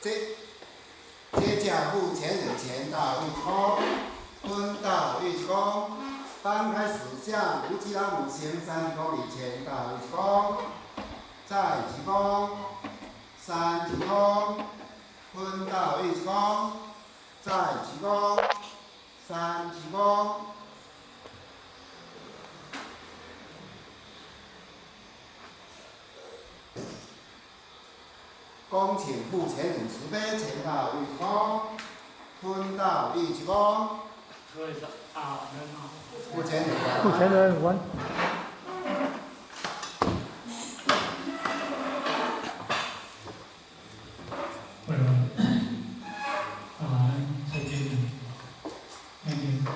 這這架付錢人前到一躬，蹲到一躬，搬開始向吳吉拉姆行三鞠躬禮前到一躬，再鞠躬，三鞠躬，蹲到一躬，再鞠躬，三鞠躬。恭請付錢人慈悲前到一躬，吞到一鞠躬。付錢人。付錢人晚。啊，咱最近，那个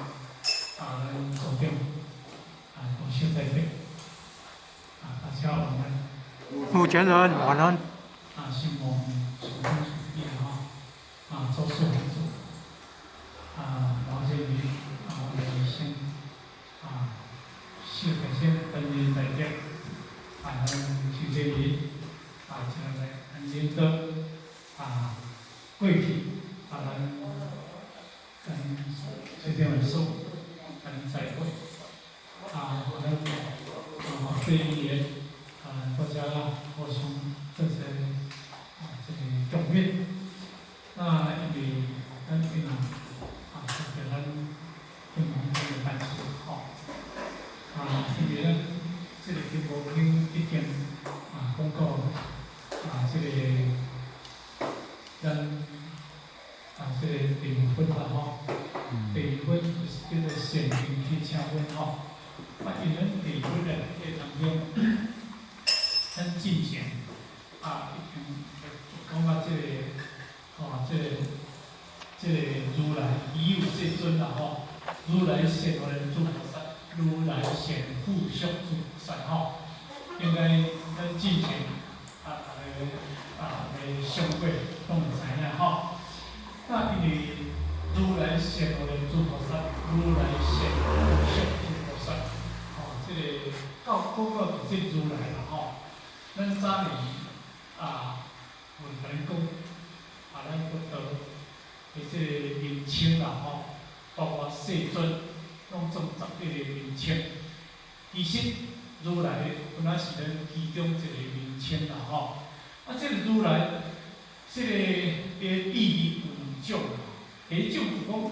啊，咱组長啊，吳秀代表，啊，大家晚安。目前人晚安。啊，希望主公主義哈，啊，做事很做，啊，王建民，啊，王醫生，啊，謝先本人代表，啊，咱徐建民，啊，請來很認真，啊，過去，啊，咱跟崔建文說，咱再會，啊，咱啊，這一年，啊，大家互相這些。這個局面，那因為咱平常啊，就是咱平常這個辦事吼，啊，因為咱這個金無經已經啊講過啊，這個咱啊這個訂婚啦吼，訂婚就是叫做善行去請婚吼，啊，因為咱訂婚的這個當中，咱進前啊已經。講到這個，吼，這個如來已有世尊啦，吼，如來現法諸菩薩，如來現付囑諸菩薩，吼，應該咱之前啊，逐个啊來上過，攏會知影吼。那因為如來現法諸菩薩，如來現付囑諸菩薩，吼，這個到講到這如來啦，吼，咱早年啊。有甲恁講，啊，咱佛陀的這個名稱啦吼，包括世尊，攏總11個名稱。其實如來本來是咱其中一個名稱啦吼。啊，這個如來，這個的意義有兩種啦。第一種就講，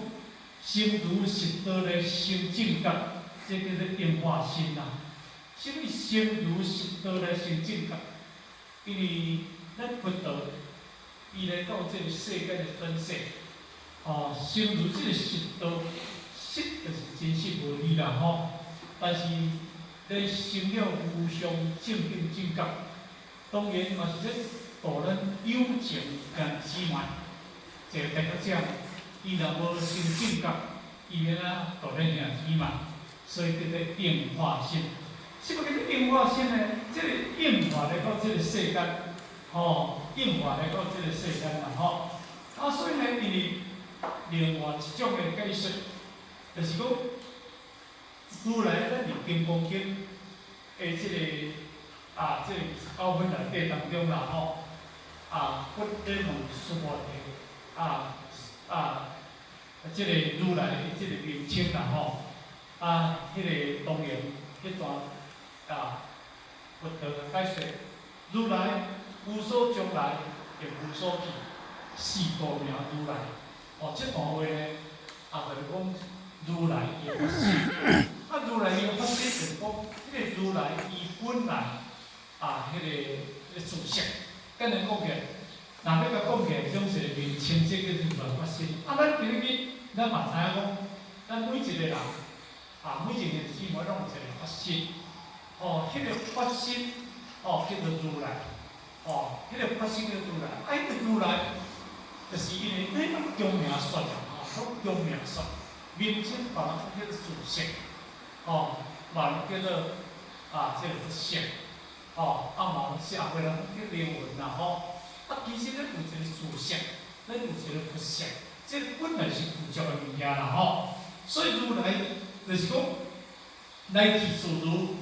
成如實道來成正覺，這叫做應化身啦。啥物成如實道來成正覺？因為咱佛陀，伊來到這個世間的轉世，吼，成如這個實道，實就是真實無虛啦吼。但是，咧成了無上正等正覺，當然嘛是咧度咱有情兄姊妹。一個代表者，伊若無成正覺，伊會怎度咱兄姊妹？所以叫做應化身。什麼叫做應化身呢？這個應化來到這個世間。吼，應化來到這個世間啦，吼，啊，所以呢，因為另外一種的解釋，就是講，如來咱佇《金剛經》的這個啊，這個29品內底當中啦，吼，啊，佛咧問須菩提，啊啊，這個如來的這個名稱啦，吼，啊，彼個當然，彼段啊，佛陀解釋，如來。無所將來，亦無所去，是故名如來。哦，這段話呢，啊，就是講如來伊的法身。啊，如來伊的法身就是講，彼個如來伊本來啊，彼個自性。簡單講起來，若欲共講起來，總是名稱，這叫做如來法身。啊，咱今日咱嘛知影講，咱每一個人啊，每一個姊妹攏有一個法身。哦，彼個法身，哦，叫做如來。哦，彼個法身叫如來，啊，彼個如來，就是因為你攏將名說啦，吼，攏將名說，名稱別人講叫做自性，吼，嘛人叫做啊，這個佛性，吼，啊嘛社會人講叫靈魂啦，吼，啊，其實咱有一個自性，咱有一個佛性，這個本來是具足的物件啦，吼，所以如來就是講來去自如，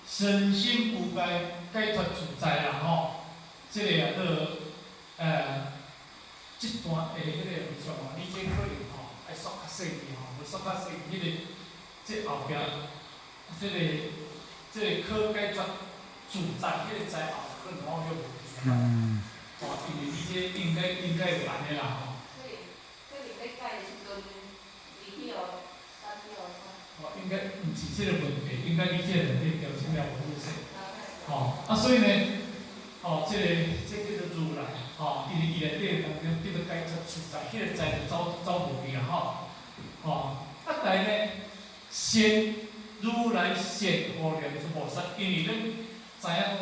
身心無礙，解脫自在啦，吼。這個也做這段的彼個文章吼，你這可能吼愛縮較細緻吼，無縮較細緻，彼個這後壁，這個可解決自在，彼個在後可能我叫無去。哦，因為你這應該有按呢啦吼。可能欲改的時陣，2去予3去予3。哦，應該毋是這個問題，應該你這個內底調整了無好勢。吼，啊，所以呢，哦，這叫做如來，吼，因為伊內底當中叫做解脫自在，彼個在就走無去啊，吼，吼，啊，但呢，善如來善護念諸菩薩，因為咱知影講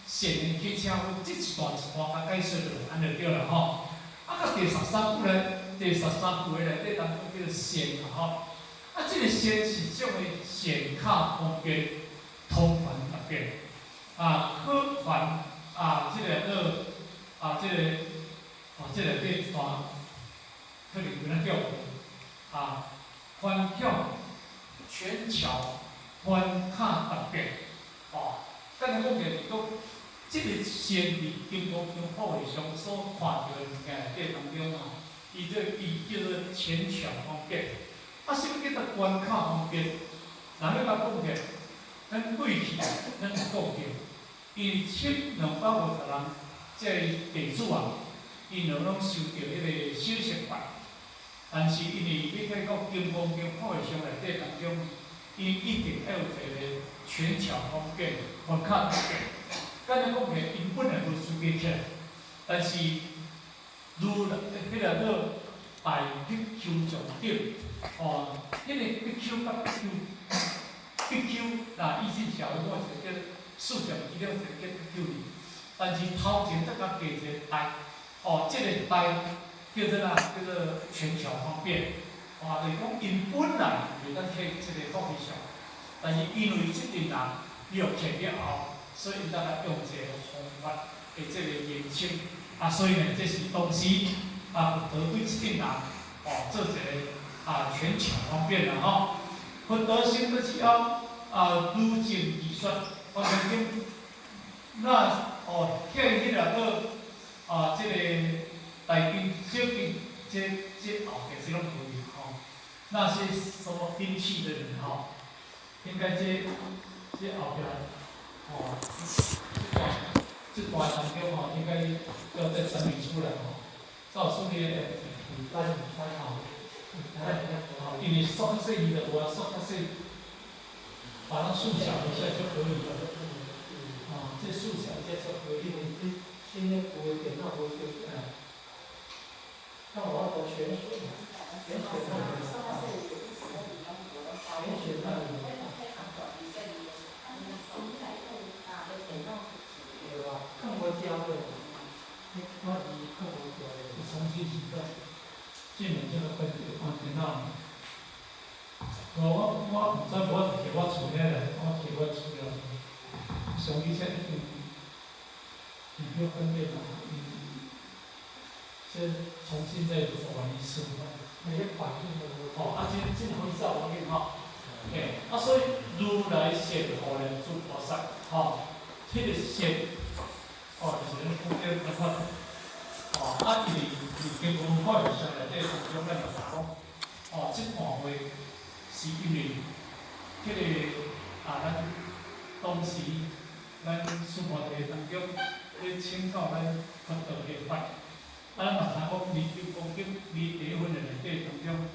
善的去請佛，這一段一段較解說落，按呢就對啦，吼。啊，到第十三句咧，第十三句內底當中叫做善啦，吼。啊，這個善是種的善巧方便，通凡達變，啊，可還啊，這個做啊，這個哦，這個內底一段可能有哪叫啊，環境權巧關卡特別，哦，簡單講起來就是講，這個善佇金剛經法會上所看著的物件內底當中啊，伊這伊叫做權巧方便。啊，啥物叫做關卡方便？人欲共講起來，咱過去咱有講過，因為1250人這个地主啊，𪜶攏修著彼個小乘法，但是因為欲去到金剛經法會上內底當中，𪜶一定愛有一個權巧方便，關卡方便。簡單講起來，𪜶本來無資格起來，但是如來彼個做大比丘眾等，哦，彼個比丘佮比丘，比丘若以前社會我一個叫四眾其中一個叫比丘尼，但是頭前閣共加一個大，哦，這個大叫做啥？叫做權巧方便，哦，就是講𪜶本來袂當去這個法會上，但是因為這陣人約起了後，所以𪜶當來用一個方法的這個言稱，啊，所以呢，這是當時啊，佛陀對這陣人哦做一個啊權巧方便啦吼。佛陀成佛之後啊，如淨而說，華嚴經那哦，遐彼個做啊，這個大經小經，這後壁這攏無去吼。那些什麼兵器的人吼，應該這後壁哦，這段當中吼，應該要再整理出來吼。照書裡的參考，因為縮較細伊就無啊，縮較細，把它縮小一下就可以了。啊，這縮小一下就可以。現在我電腦無小，那我要全選，全選那個，全選那個。對吧？更無焦的，你我是更無焦的。重新啟動，進入這個分按電腦。我毋知，我就摕我厝遐來，我摕我厝了，上以前已經比較分辨啦，先重新再做完一次。那些反應都吼，啊，這這回事我緊吼，嘿，啊，所以如來善護念諸菩薩，吼，這個善，哦，就是咱講的佛法，哦，啊，因為佇經文法會上內底當中，咱就講，哦，這段話是因為，彼個啊，咱當時咱娑婆地當中咧請教咱佛陀的法，啊，咱嘛知影講，離金剛經離第一分的內底當中，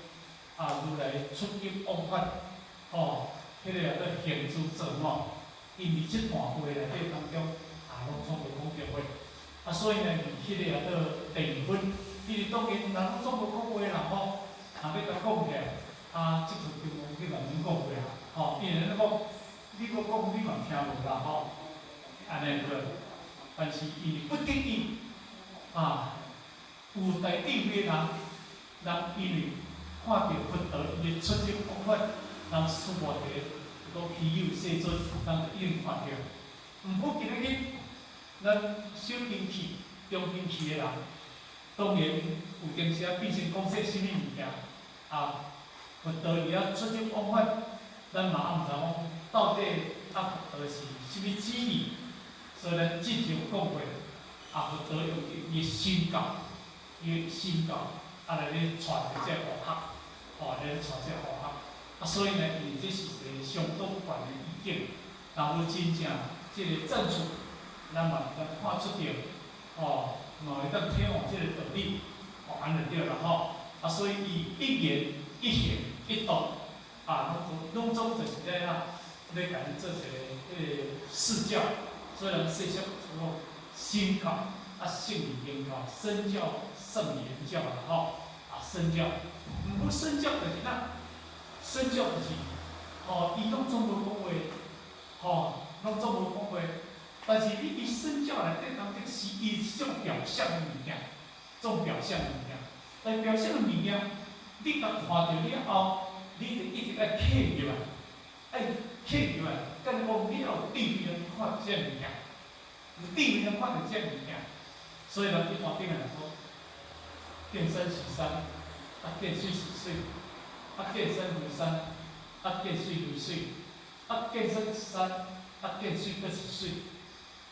啊，如來出入往法，吼，彼個叫做行諸造吼，因佇這段話內底當中，啊，攏總無講著話，啊，所以呢，佇彼個叫做第二分，伊當然人攏總無講話啦吼，若欲共講起來，啊，這句金剛經嘛免講話啊，吼，因為咱講，你閣講你嘛聽無啦吼，按呢對。但是因為不得已，啊，有大智慧人，人因為看著佛陀伊的出入方法，人娑婆地講稀有世尊，人就已經看著。毋過今仔日，咱小根器、中根器的人，當然有當時啊變成講說啥物物件，啊，佛陀伊遐出入往法，咱嘛毋知講到底啊佛陀是啥物旨意，所以咱之前有講過，啊佛陀用伊的身教，伊的身教，啊來咧傳這個學，吼，來咧傳這個學。啊，所以呢，因為這是一個相當懸的意境，若無真正這個正處，咱嘛會當看出著，吼，嘛會當體悟這個道理，吼，按呢就對啦吼。啊，所以伊一言一行一動，啊，攏總就是咧啊，咧共恁做一個彼個示教。雖然世俗講身教，啊勝言教，身教勝言教啦吼，啊身教，毋過身教就是哪？身教就是，吼，伊攏總無講話，吼，攏總無講話，但是你佇身教內底當中是伊是種表象的物件，種表象的物件，但表象的物件，你共看著了後，你就一直愛契入來，愛契入來，敢若講你要有智慧來看著這个物件，有智慧來看著這个物件，所以人一般頂來講，見山是山，啊見水是水，啊見山非山，啊見水非水，啊見山是山，啊見水閣是水。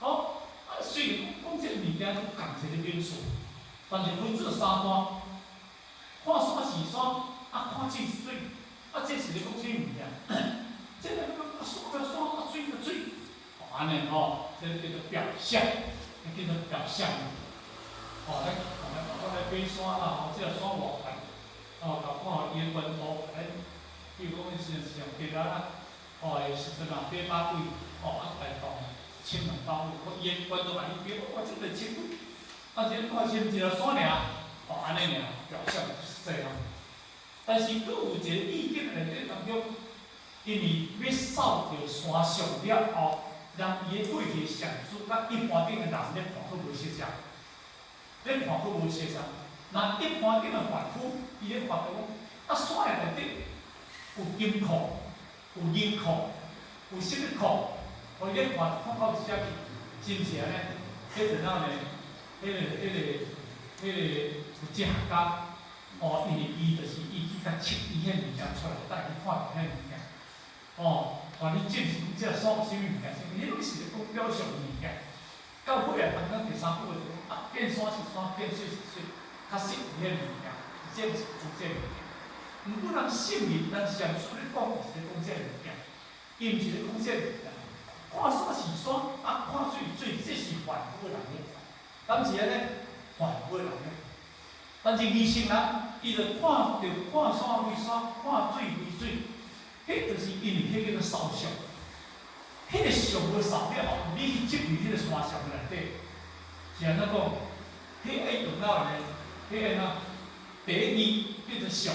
好，啊雖然講這个物件攏仝一个名詞，但是分做三段，看山是山，啊看水是水，啊這是咧講啥物件？這個啊山就山，啊水就水，哦按呢吼，這個叫做表象，這叫做表象。哦，咱咱我來爬山啦，吼，這個山偌懸，哦，共看伊的溫度，咱比如講，彼時陣是上低啦，哦，的時陣嘛，爬百幾，哦，啊，大洞千兩百五，伊的溫度來伊爬，哇，這個千幾，啊，這看是毋是一個山爾，哦，按呢爾，表象就是這樣。但是閣有一個意境內底當中，因為欲掃著山上了後，人伊的過去的相術，佮一般頂的人咧看閣無相像。咧看閣無相像，若一般頂的凡夫，伊咧看著講，啊山的內底有金礦，有銀礦，有啥物礦？哦，伊咧看看到遮去，是毋是按呢？彼陣仔呢，彼個有哲學家，哦，因為伊就是伊去共測伊彼物件出來，帶伊看著彼物件，哦，予你證實講這個山有啥物物件，啥物，彼攏是咧講表象的物件。到尾啊，當講第三句話就講啊，見山是山，見水是水，較實有彼物件，這毋是有這物件。毋過人聖人，咱禪師咧講是咧講這個物件，伊毋是咧講這個物件。看山是山，啊看水是水，這是凡夫的人咧看，敢是按呢？凡夫的人咧。但是二乘人，伊就看著看山非山，看水非水，彼就是因為彼叫做掃相。彼個相無掃了後，你去執佇彼個山相內底，是按怎講？彼愛用到呢？彼按怎？第一字叫做相，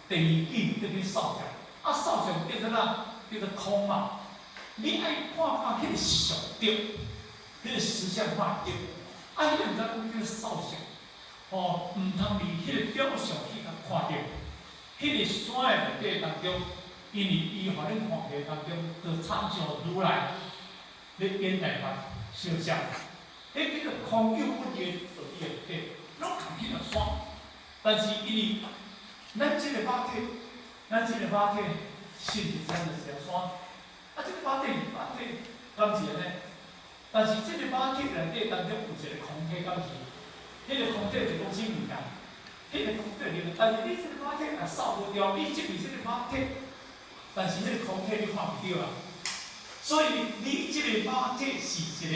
第二句叫做掃相，啊掃相叫做哪？叫做空嘛。你愛看看彼個相對，彼個實相看會著，啊，彼個毋知講叫做掃相，吼，毋通佇彼個表象去共看著，彼個山的內底當中。因為伊予恁看起當中，就參像如來咧演大法，是毋是？彼叫做空有不二的道理內底，攏仝彼個山。但是因為咱這個肉體，咱這個肉體是毋是參像一個山？啊，這個肉體是肉體，敢是按呢？但是這個肉體內底當中有一個空體，敢是？彼個空體就講啥物件？彼個空體裡面，但是你這個肉體若掃無掉，你執佇這個肉體。但是彼個空體你看毋著啊，所以你這個肉體是一個，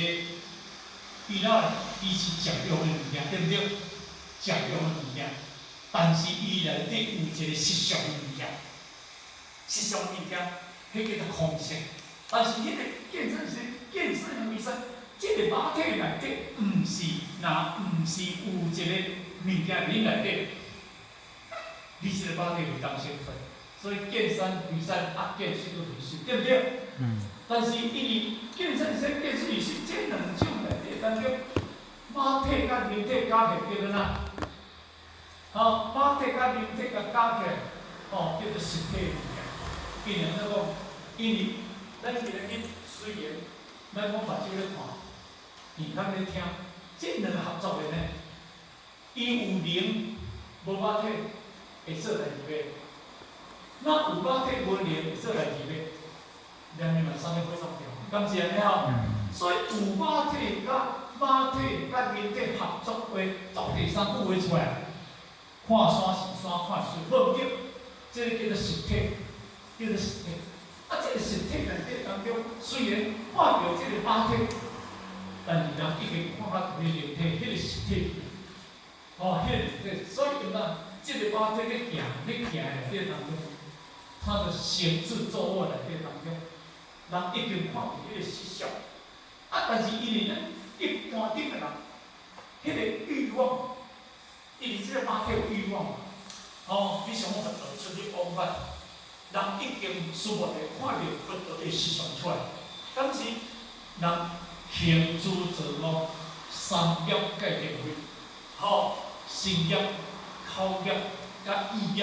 伊哪伊是食用的物件，對毋對？食用的物件，但是伊內底有一個實相的物件，實相的物件，彼叫做空性。但是彼個見山是見山非山，這個肉體內底毋是，若毋是有一個物件佇內底，你這個肉體會當成佛。所以見山非山，啊見水閣非水，對毋對？嗯。但是因為見山是山，見水是水，這兩種內底當中，肉體佮靈體加起來叫做哪？吼，肉體佮靈體共加起來，吼，叫做實體的物件。因為按怎講？因為咱今日雖然咱講目睭咧看，耳孔咧聽，這兩个合作的呢，伊有靈無肉體會做代誌袂？那有肉體無靈會做代誌袂？兩面嘛啥物火葬場，敢是按呢吼？所以有肉體佮肉體佮靈體合作話，作第三句話出來，看山是山，看水無對，這個叫做實體，叫做實體。啊，這個實體內底當中，雖然看著這個肉體，但是人已經看較佇靈體，彼個實體，吼，彼個靈體，所以講啊，這個肉體咧行，咧行內底當中，它的行住坐臥內底當中，人已經看著彼個實相。啊，但是因為咱一般頂的人，彼個欲望，因為這個肉體有欲望嘛，吼，你想講佛道出去往法，人已經殊無會看著佛道的實相出來，敢是人行住坐臥三業界定位，吼，身業、口業、佮意業，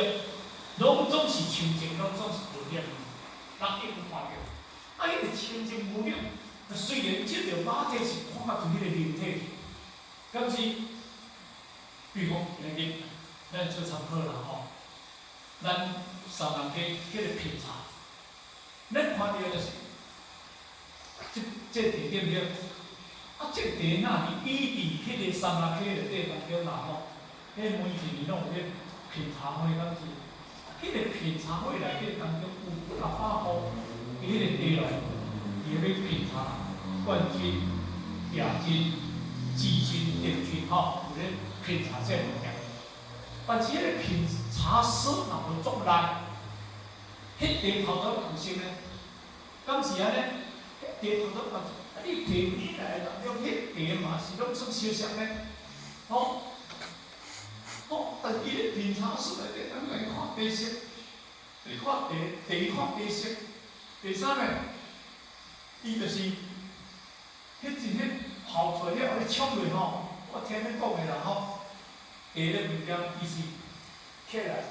攏總是清淨，攏總是無染，人已經看著，啊，彼個清淨無染。雖然這個肉體是看較佇彼個靈體，敢是，比如講今日咱做參考啦吼，咱三人去彼個品茶，咱看著就是，這這茶對毋對？啊，這茶若是伊佇彼個三六溪內底當中啦吼，彼每一年攏有咧品茶會，敢是？彼個品茶會內底當中有幾仔百戶，佇彼個茶內。伊咧品茶，冠軍、亞軍、季軍、殿軍，吼，有咧品茶這个物件。但是彼個品茶師若無足力，彼茶頭拄共色呢？敢是按呢？彼茶頭拄共色，啊，你提起來當中，彼茶嘛是攏算相像呢？吼，吼，但是伊咧品茶師內底，咱來看茶色，第看茶，第一看茶色，第三呢？伊就是，彼一彼泡出來了，咧沖落吼，我聽恁講的啦吼。茶咧物件，伊是起來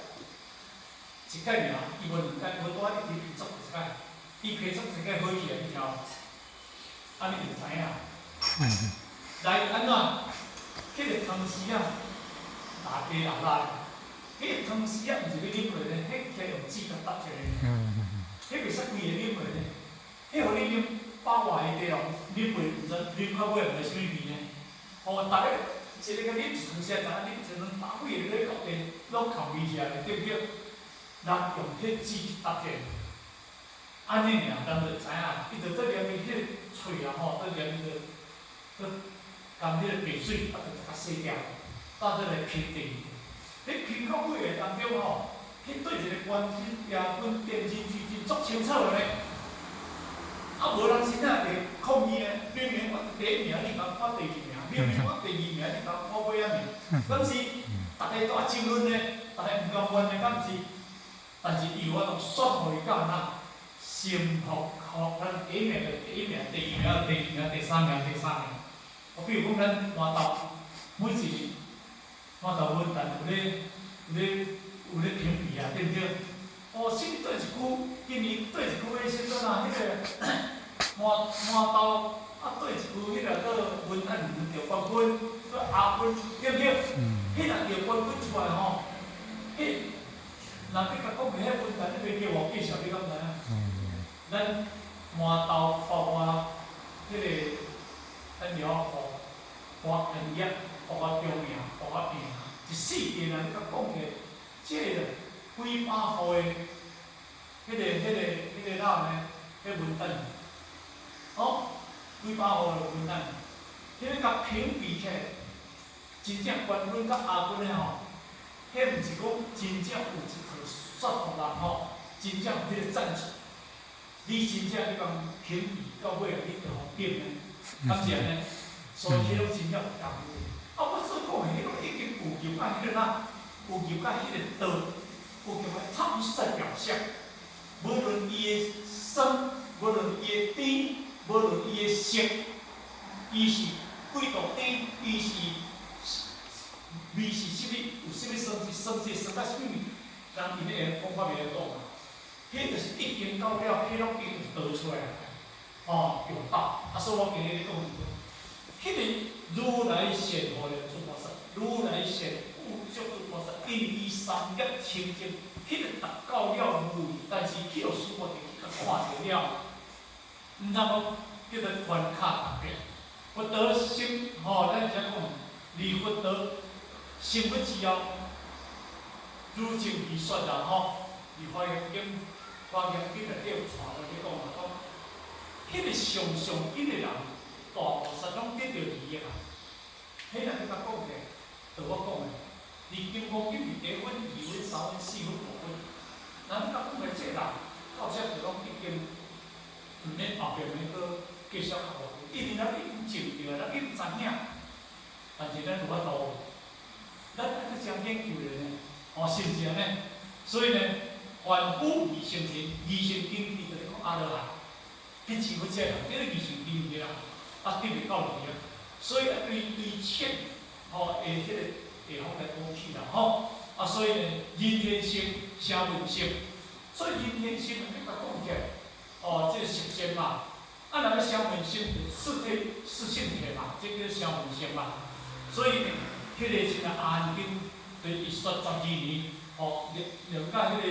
一擺爾，伊無兩擺，無拄仔一直批作一擺，伊批作一擺好起來，你聽無？按呢就知影。來按怎？彼個湯匙仔，大家人來，彼個湯匙仔毋是欲啉落呢，彼起來用紙共搭起來，彼袂使規個啉落呢。彼予你啉百外个茶哦，啉袂毋知啉到尾毋知啥物味呢？吼，逐个一个共啉一湯匙，知影啉一兩百幾个咧咖啡，攏共味起來，對毋對？人用彼紙搭起來，按呢爾，人就知影，伊就做連伊彼個喙啊吼，做連伊就，共彼個白水啊，就共洗掉，倒轉來品第二。彼品到尾的當中吼，彼對一個冠軍、亞軍、殿軍、季軍足清楚的呢。啊，無人真正會抗議呢。明明我第一名，你共我第二名；明明我第二名，你共我尾仔名。敢是，逐家都愛爭論呢，逐家毋甘願的，敢是？但是伊有法度說服伊到哪，心服口，咱第一名就第一名，第二名第二名，第三名第三名。我比如講咱豌豆，每一日豌豆文旦有咧評比啊，對毋對？哦，啥物對一句，今年對一句話時陣啊，彼個豌豆啊，對一句彼個叫文旦得冠軍，閣亞軍，對毋對？彼若得冠軍出來吼，彼若欲共講彼文旦，你袂叫我介紹，你敢知影？咱豌豆包括彼個咱了吼，包括行業，包括中名，包括贏，這四個人你共講起來，這個幾百戶的彼個哪呢？彼文旦，吼，幾百戶的文旦，彼個共評比起來，真正冠軍佮亞軍的吼，彼毋是講真正有一套說服人吼，真正有彼個戰績。你真正你共評比到尾啊，你就予頂呢，敢是按呢？所以彼攏真正有功夫。啊，我所講的彼攏已經有入到彼個哪，有入到彼個道，有入來差不多在表象。無論伊的酸，無論伊的甜，無論伊的色，伊是幾度甜，伊是味是啥物，有啥物酸質，酸質酸到啥物味，人𪜶會講法袂曉講嘛。彼就是已經到了，彼攏已經道出來啊，吼，有道。啊，所以我今日咧講是講，彼個如來現予的諸菩薩，如來現具足諸菩薩，因為伊三業清淨，彼個達到了無疑，但是去予師父去共看著了，毋知講叫做關卡特別。佛陀成吼，咱遮講，離佛陀成佛之後，如淨而說啦吼，佇華嚴經，華嚴經內底有傳落去講嘛，講，彼個上上緊的人，大菩薩攏得著利益啊。彼若你共講起來，就我講的，佇金剛經是第一分、二分、三分、四分、五分，若你共講起來，這個人到遮就攏已經毋免後壁免閣繼續學，因為咱已經證著，咱已經知影，但是咱有法度，咱愛閣將研究咧呢，哦，是毋是按呢？所以呢，凡夫二乘人，二乘根器就是講阿羅漢，去成佛這人，叫做二乘根器啦，啊，得袂到利啊。所以啊，對對淺吼的彼個地方來講起啦，吼，啊，所以呢，人天乘、聲聞乘，所以人天乘你共講起來，哦，這個十善嘛，啊，若欲聲聞乘，四諦四聖諦嘛，這叫聲聞乘嘛。所以呢，彼個時陣阿含經對伊說12年，吼，念到彼個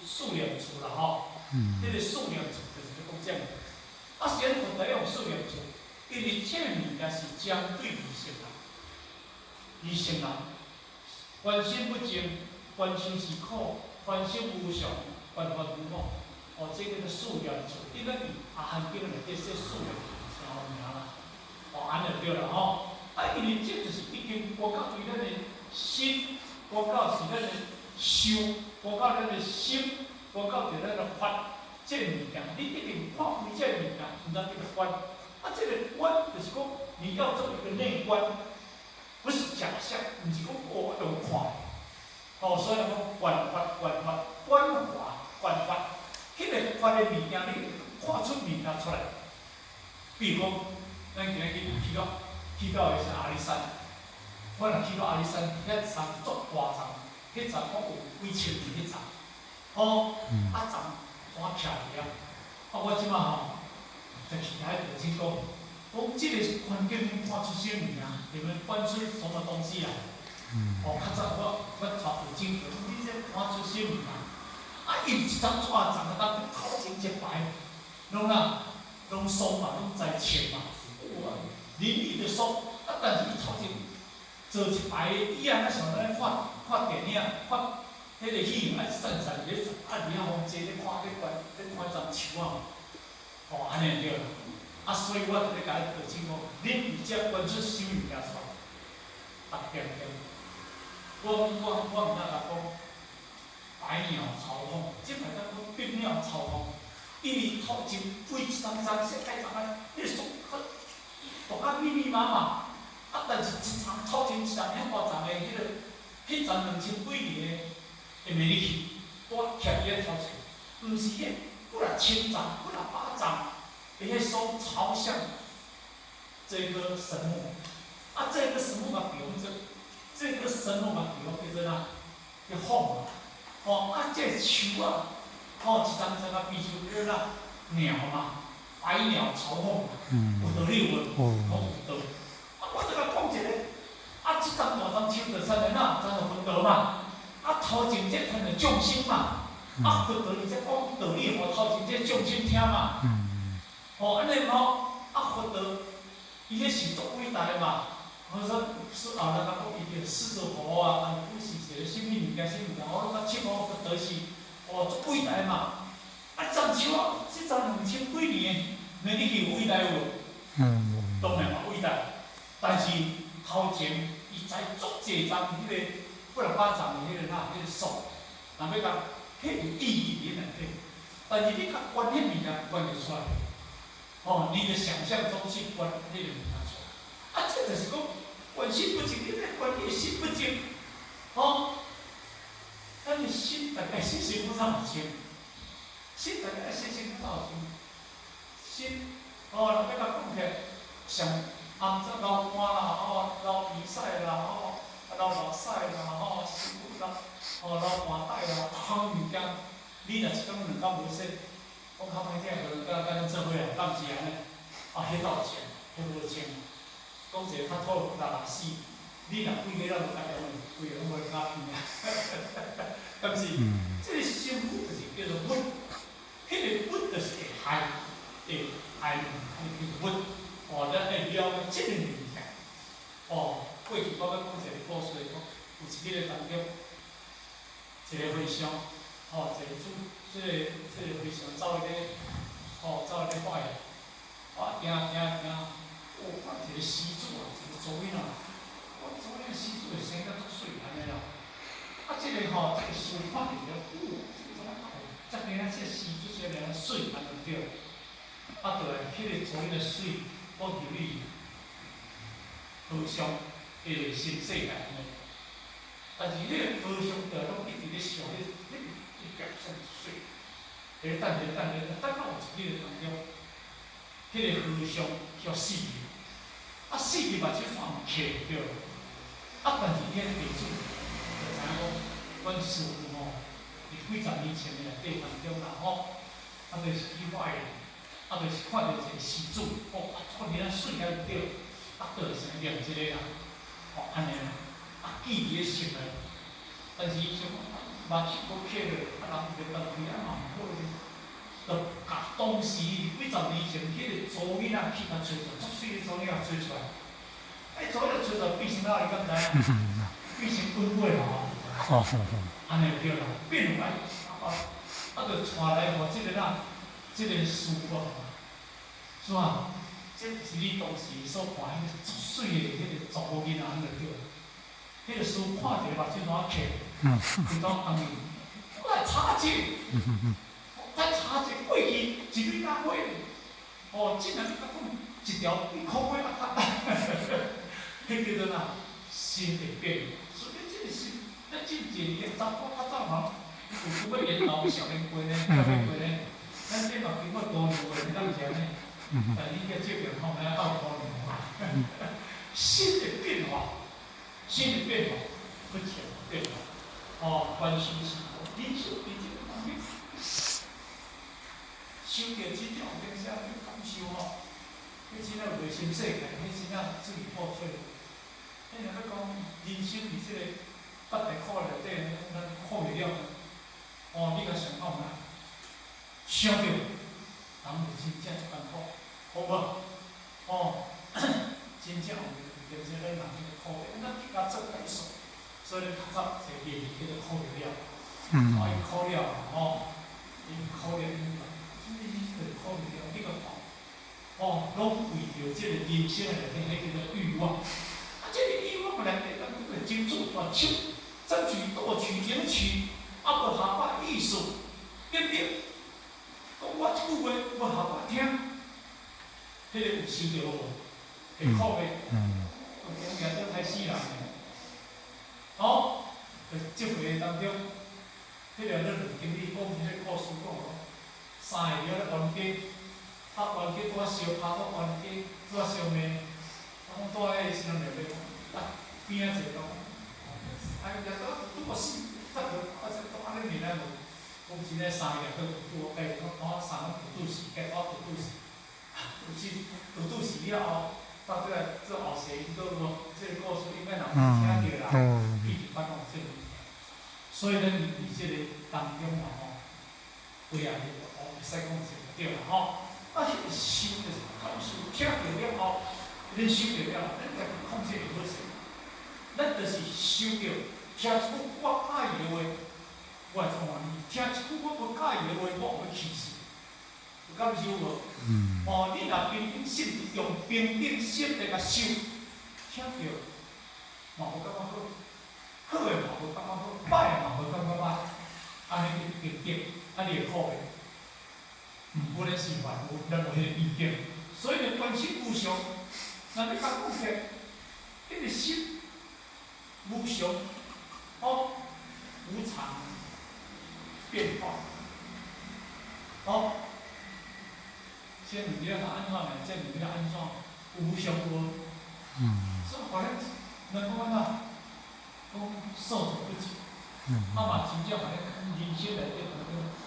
四念處啦，吼，彼個四念處就是咧講這個。啊，是按佛陀用四念處，因為這個物件是針對二乘啦，二乘啦，觀心不淨，觀心是苦，觀心無常，觀法無我，哦，這叫做四念處。應該佇阿含經內底說四念處啥物名啦？哦，按呢就對啦吼。啊，因為這就是已經關到對咱的心，關到是咱的受，關到咱的心，關到著咱的法，這個物件，你一定看開這個物件，毋通去觀。啊，這個觀就是講你要做一個內觀，不是假象，毋是講哦用看。哦，所以講觀法、觀法、觀法、觀法，彼個法的物件，你看出物件出來。比如講，咱今日去到的是阿里山，我若去到阿里山，遐山足大叢，彼叢講有幾千年彼叢，吼，啊叢怎徛佇遐？啊，我這馬吼，就去遐就先講，講這個環境你看出啥物件？你們觀出什麼東西來？哦，較早我帶有證據，你這看出啥物件？啊，伊一張紙叢啊，當頭前一排，攏啊，攏松嘛，攏栽樹嘛，有啊，林立的松，啊，但是伊頭前坐一排的椅仔，啊，像咱看看電影、看彼個戲，啊，散散佇咧，啊，佇遐予坐咧看咧觀咧看叢樹仔，吼，按呢對啦。啊，所以我就咧共伊道清講，恁佇遮觀出啥物件出來？逐點點，我毋敢共講百鳥朝鳳，這擺當講百鳥朝鳳，因為頭前規一叢叢世界叢啊，彼個樹大甲密密麻麻，啊，但是一叢頭前一叢遐大叢的彼個，彼叢2000幾年的的梅去，拄徛佇遐頭前，毋是彼幾若千叢、幾若百叢的彼松朝向這個神木，啊，這個神木嘛比方這，這個神木嘛比方叫做啥？叫鳳嘛，吼，啊，這個樹仔，吼，一叢叢啊，比像叫啥？鳥嘛，百鳥朝鳳嘛，有道理無？講有道理。啊，我就共講一個，啊，這叢大叢樹就親像哪？親像佛陀嘛，啊，頭前這親像眾生嘛，啊，佛陀伊才講道理，予頭前這眾生聽嘛。吼，按呢吼，啊，佛陀，伊彼是足偉大的嘛。我說是啊，人講伊叫獅子佛啊，啊，不是一個啥物物件，啥物件，我攏捌笑講佛陀是，哦，足偉大的嘛。啊，叢樹仔，這叢2000幾年的，那你去有偉大無？當然嘛偉大，但是頭前伊栽足濟叢彼個幾若百叢的彼個哪，彼個樹，若欲共彼有意義佇內底，但是你較觀彼物件觀會出來，哦，你的想象中去觀彼個物件出來，啊，這就是講觀心不淨，你咧觀你的心不淨，吼，咱的心大概是心不怎有清，心大概是心不怎有清，心，哦，人欲共講起來，上暗早流汗啦，吼，流鼻屎啦，吼，啊流目屎啦，吼，身軀啦，吼，流汗帶啦，逐項物件，你若一工兩工無洗，講較歹聽，無佮咱做伙啊，敢毋是按呢？啊，彼倒清，彼無清。講一個較土六六四，你若規个攏無愛用，規个攏無人敢聽啊。敢是？這個身軀就是叫做物，彼個物就是會害，會害，彼個叫做物。哦，哦，咱愛了解這個物件。哦，過去我欲講一個故事，講有一日當中，一個和尚，吼，一個主，這個和尚走咧，吼，走咧拜，啊，行行行，哦，看一個施主啊，一個查某囡仔，我查某囡仔施主會生甲足媠按呢啦。啊，這個吼，這個師看著了，哦，這個怎麼這個啊，這個施主這個媠按呢對。啊，就來彼個查某囡仔媠，我入去和尚彼個新世界按呢。但是彼個和尚就攏一直咧想，彼彼表現媠，伫咧等咧等咧，等到有一日當中，彼個和尚叫死去，啊死去目睭煞毋瞌對。啊，但是彼個地主就知影講，阮師父吼，佇幾十年前的內底當中啦吼，啊，就是去拜，啊，就是看著一個施主，吼，啊，看見啊媠甲對，啊，就是念這個啦，吼，按呢，啊，記佇咧心內，但是伊想講，目睭無瞌落，啊，人袂當開啊嘛毋好咧，就共當時幾十年前彼個查某囡仔去共揣出來，足媠的查某囡仔揣出來。哎，查某囡仔揣出來變成哪你敢知影？變成鬼鬼啦吼！按呢對啦，變來啊，啊，就帶來予這個啦，這個師父，是吧？這是你當時所看彼個足媠的彼個查某囡仔，按呢對。彼個師父看一個目睭怎瞌，伊怎講伊？我來查者，我來查者過去一蕊仔花，哦，竟然閣講一條比苦花較較，彼叫做哪？心會變，所以這個心，咱真濟個查某較早人有拄欲緣投少年過呢，少年過呢，咱這嘛經過多年過，敢毋是按呢？但你這這邊吼，咱鬥多年心會變化，心會變化，不強變化，哦，關心是人生佇這個方面，想著真正有當時去感受吼，彼真正內心世界，彼真正水破吹。咱若欲講人生佇這個八大苦內底，咱苦袂了。哦，你共想看覓？想著，人就真正足艱苦，好無？哦，真正有有當時咱人這個苦，咱去共做解說，所以咱較早一個諺語叫做苦袂了。哦，伊苦了吼，伊苦了，伊啥物意思？就是苦袂了，你共看，哦，攏為著這個人生內底，彼叫做欲望。啊，這個欲望內底，咱叫做爭取大手，爭取奪取爭取，啊無合我意思，對不對？講我這句話無合我聽，彼個有受著無？會苦袂？有當然都歹死人的。哦，就這回當中，彼個咱就經理講彼個故事講，三個了咧冤家，啊冤家拄仔相拍，拄冤家拄仔相罵，啊講住彼個時陣就欲講，啊邊仔一個講，哎呀，拄拄死，啊啊這按呢爾無，講真正三個去拄計講講三個拄拄死，計我拄拄死，拄死拄拄死了後，到這個做後世因果無，這個故事應該人有聽著啦，一直捌講這個物件。所以咱佇這個當中嘛吼，有影哦，會使講這個對啦吼。啊，彼個受就是感受，聽著了後，恁受著了，咱家己控制會好勢。咱就是受著聽一句我喜歡的話，我會創歡喜；聽一句我無喜歡的話，我會氣死。有感受無？哦，你若平等心，用平等心來共受，聽著嘛無感覺好，好的嘛無感覺好，歹的嘛無感覺歹，按呢去平等，啊你會苦袂？毋，咱是凡夫，咱無彼個意見，所以呢，觀心無常，若欲共講起來，彼個心無常，哦，無常變化，哦，這物件按怎呢？這物件按怎？無常無？所以互咱咱講按怎？講受重不輕，啊嘛真正互咱人生內底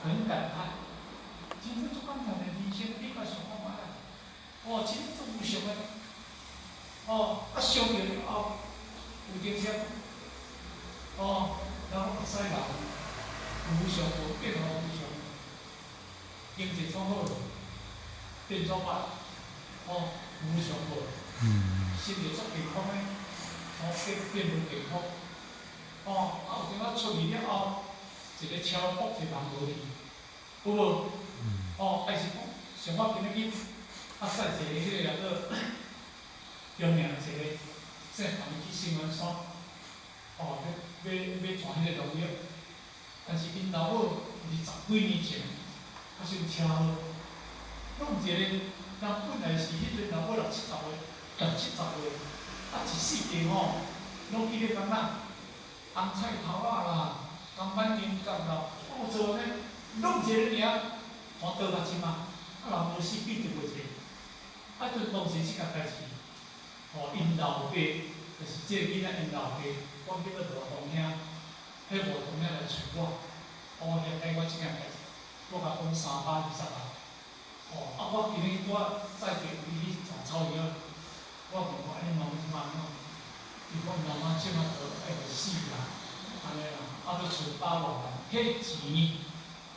很感嘆，真正足感嘆的人生，你共想看覓啊？哦，真正足無常的，哦，啊想著了後有當時，哦，人攏會使人無常無變化無常，經濟創好，變創歹，哦，無無常無？身體足健康的，哦，變變無健康。哦，啊有陣仔出去了後，一個車禍一個人無去，有無？哦，還是講，像我今日去，啊，載一個彼個叫做中營一個，姓洪去新園山，哦，欲欲欲轉彼個農藥，但是𪜶老母是十幾年前發生車禍，弄一個人本來是彼陣老母六七十歲，六七十歲，啊一世界吼，攏記得敢若紅菜頭仔啦，銅板牛角啦，做做呢，弄一个爾，全倒啊這馬，啊人無死比著袂濟，啊陣當時這件代志，吼，𪜶老爸就是這個囡仔𪜶老爸，講叫做吳東兄，彼吳東兄來揣我，哦，了解我這件代志，我共講320萬，哦，啊我今日拄仔載地位去轉草藥，我問講，啊恁媽媽這馬按怎？伊講𪜶老媽這馬都愛死啦，按呢啦，啊閣剩百外萬，彼錢，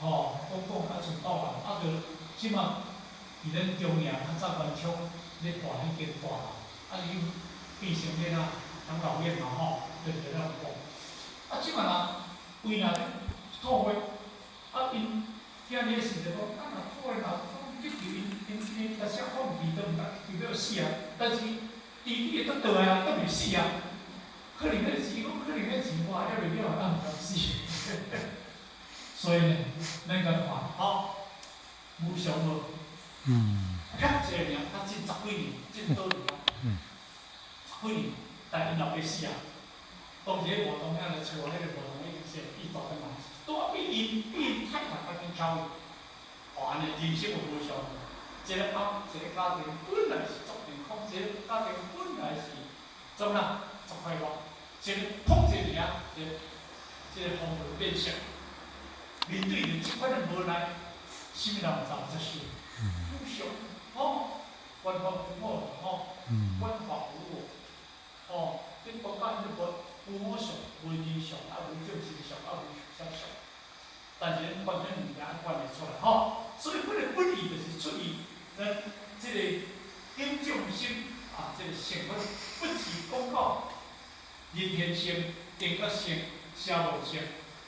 吼，講講啊剩百萬，啊閣這馬佇咱中營較早原廠咧蓋彼間大樓，啊已經變成咧啦養老院嘛吼，就是咧講。啊，這馬若為若吐血，啊𪜶囝兒時陣講，啊若吐血若講急救𪜶𪜶𪜶假使放棄都毋知就欲死啊，但是弟弟會閣倒來啊，閣袂死啊。可能彼錢，講可能彼錢花猶未了，咱毋甘死。所以呢，咱共看，吼，無常無？較濟爾，較進十幾年，進倒去啊。十幾年，但𪜶老爸死啊。當時彼吳東兄來揣我，彼個吳東已經是伊大轉來，拄仔比𪜶太太較緊巧去。哦，按呢人生有無常，一個啊，一個家庭本來是足健康，一個家庭本來是怎啦，足快樂，一個碰一個爾，一個這個風雲變色。面對著這款的無奈，啥物人會當接受？無常，吼，萬法無我，吼，萬法無我，吼，你講甲彼個無無我相、無人相、啊無眾生相、啊無啥相，但是咱觀彼物件觀會出來，吼。所以彼個本意就是出於咱這個頂眾生啊，這個成佛不只講到人天乘、定覺乘、聲聞乘，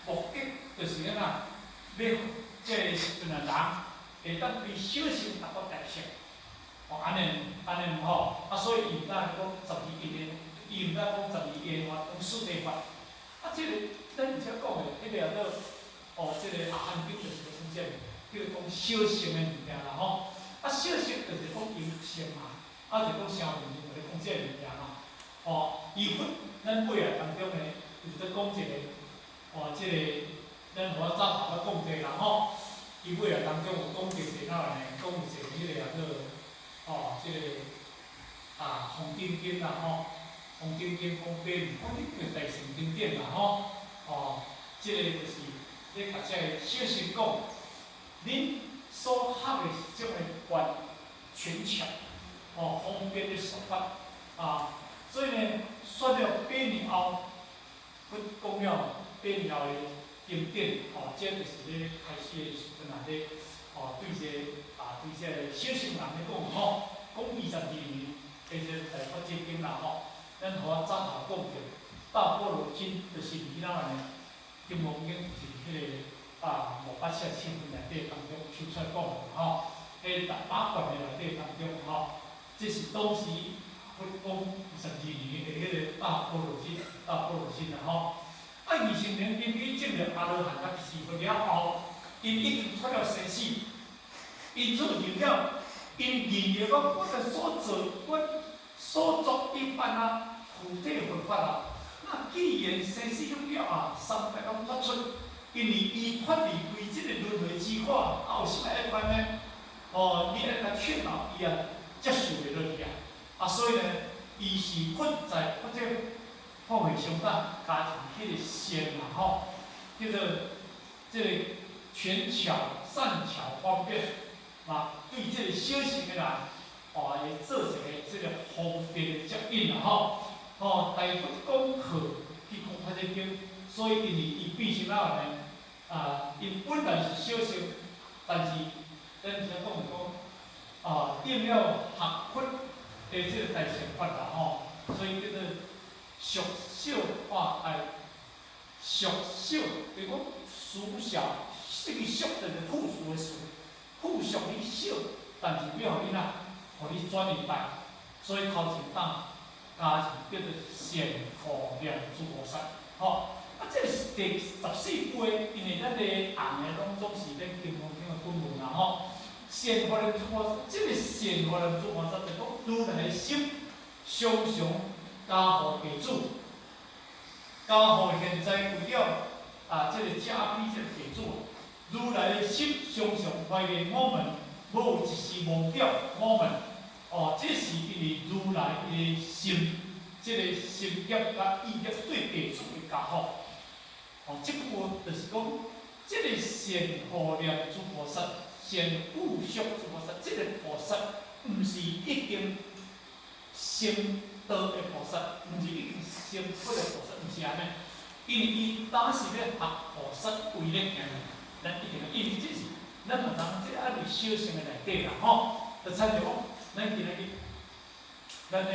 目的就是按怎？欲這個時陣啊，人會當對小乘達到大乘，哦，按呢按呢毋吼，啊，所以伊毋敢講十二因緣，伊毋敢講十二因緣法，講四諦法。啊，這個咱而且講的，彼個叫做哦，這個阿含經就是講這個，叫做講小乘的物件啦吼。啊，小乘就是講因乘嘛，啊，就講聲聞乘，就咧講這個物件嘛。哦，伊佛咱尾仔當中呢，有咧講一個，哦，這個咱予我早頭仔講過啦吼。伊尾仔當中有講一個哪呢？講有一個彼個叫做，哦，這個啊，風頂經啦吼，風頂經講八年，講這個大乘經典啦吼，哦，這個就是咧共這個小乘講，恁所學的是這種觀權巧，哦，方便的說法，啊，所以呢，說了八年後，佛講了八年後的經典，哦，這就是咧開始的時陣啊，咧，哦，對這個啊，對這個小乘人咧講吼，講22年，這個大法這經啦吼，咱予我早頭講著，大般若經就是佇哪呢？金剛經就是彼個啊547分內底當中抽出來講的吼，彼六百卷的內底當中吼，這是當時佛講22年的彼個大般若經，大般若經啦吼。啊，20年根據證了阿羅漢佮四佛了後，𪜶已經脫了生死，𪜶做認了，𪜶認為講我的所做，我所作一般啊，具體佛法啊。那既然生死了啊，三界攏脫出，因為伊脫離開這個輪迴之苦，啊有啥物愛煩呢？哦，你愛共勸導伊啊，接受袂落去啊。啊，所以呢，伊是佛在佛這法會上當加入彼個善嘛吼，叫做這個權巧善巧方便，啊，對這個小乘的人，哦，會做一個這個方便的接引啦吼。哦，大佛講課去講法這經，所以因為伊變成哪呢？啊，伊本來是小乘，但是咱才講講，啊，應了學佛的這個大乘法啦吼，所以叫做縮小化大，縮小就是講縮小，這個縮就是複數的數，複數你小，但是欲予你哪，予你轉為大，所以頭前當加上叫做善護念諸菩薩，吼。啊，這個是第14句的，因為咱的紅的攏總是咧金剛經的本文啦吼。善護念諸菩薩，這個善護念諸菩薩就講如來的心常常加護弟子，加護現在為了啊，這個加被這個弟子，如來的心常常懷念我們，無有一時忘掉我們。哦，這是因為如來的心，這個心業佮意業對弟子的加護。哦，這句話就是講，這個善護念諸菩薩，善付囑諸菩薩，這個菩薩毋是已經成道的菩薩，毋是已經成佛的菩薩，毋是按呢。因為伊當時咧學菩薩為咧行，咱一定要，因為這是咱嘛知影，這愛佇小乘的內底啦，吼，就親像講，咱今仔日，咱的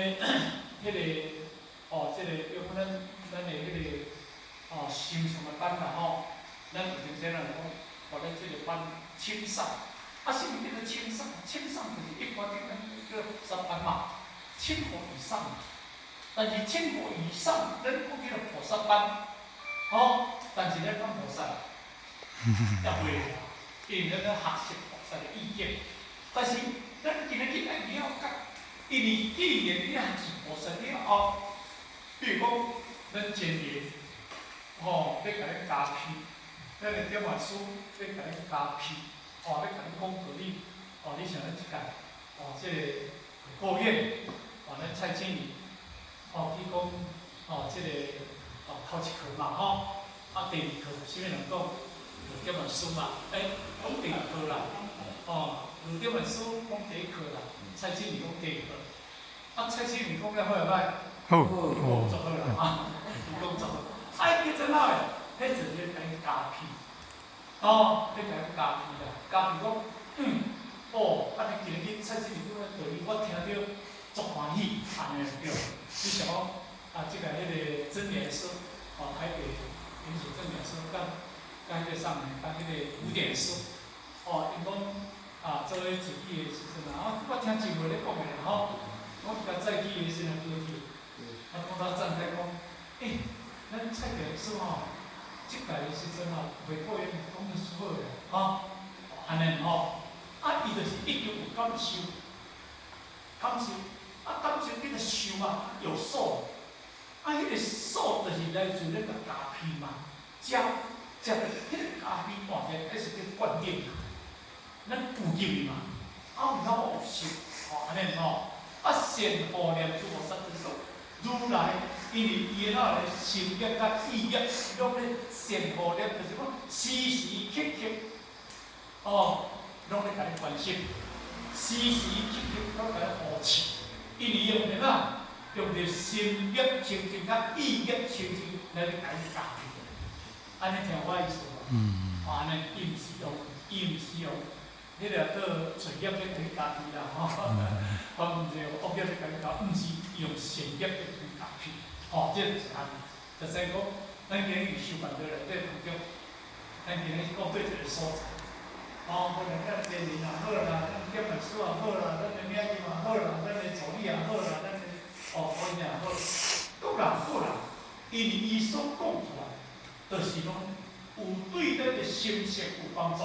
彼個，哦，這個叫咱的彼個。哦，修什麼班啦吼？咱有陣時人講，予咱這個班清掃，啊，啥物叫做清掃？清掃就是一般頂咱叫菩薩班嘛，千戶以上。但是千戶以上，咱講叫做菩薩班，吼，但是咱講菩薩，也袂，因為咱咧學習菩薩的意見。但是咱今仔日愛了解，因為既然你學習菩薩了後，比如講咱前年。吼，欲共你加被，咱的點話師欲共你加被，吼，欲共你講道理，哦，你像咱這屆，哦，這個慧國院，哦，咱蔡經理，哦，去講，哦，這個，哦，頭一課嘛，吼，啊，第二課啥物人講？盧點話師嘛，欸，講第二課啦，哦，盧點話師講第一課啦，蔡經理講第二課，啊，蔡經理講了好毋歹？好，講足好啦，啊，講足好。啊，伊怎啊的？彼陣咧共伊加被，哦，咧共伊加被啦，加被講，嗯，哦，啊你今日蔡經理講的道理，我聽著足歡喜，按呢對。你想講，啊，這個彼個真言師，哦，台北蓮祖真言師，佮彼個啥物，佮彼個古典師，哦，𪜶講，啊，做咧一起的時陣啊，我聽真話咧講的啦吼，我較早起的時陣高鐵，啊，講到站台講，欸。咱蔡經師吼，這屆的時陣吼，慧國院講得足好的，吼，按呢吼，啊，伊就是已經有感受，感受，啊，感受叫做受嘛，有受，啊，彼個受就是來自咱個加被嘛，食食著彼個加被換起來，彼是叫灌頂嘛，咱有入去嘛，啊，有哪有受，吼，按呢吼，啊，善護念諸菩薩就是講如來。因為伊的哪個心業佮意業，攏咧善護念，就是講時時刻刻，哦，攏咧共你關心，時時刻刻攏共你護持。因為用啥物？用著心業清淨佮意業清淨來咧共你教。按呢聽我意思無？嗯。按呢，伊毋是用，伊毋是用，彼個做罪業咧共你加被啦吼，我毋是用惡業咧共你加，毋是用善業咧共你加被。吼，這就是按呢，就說講，咱今日修辦道內底當中，咱今日講對一個所在，吼，無論咱前人也好啦，咱點話師也好啦，咱的領袖也好啦，咱的助理也好啦，咱的哦，官也好，各人好啦，因為伊所講出來，就是講有對咱的心性有幫助，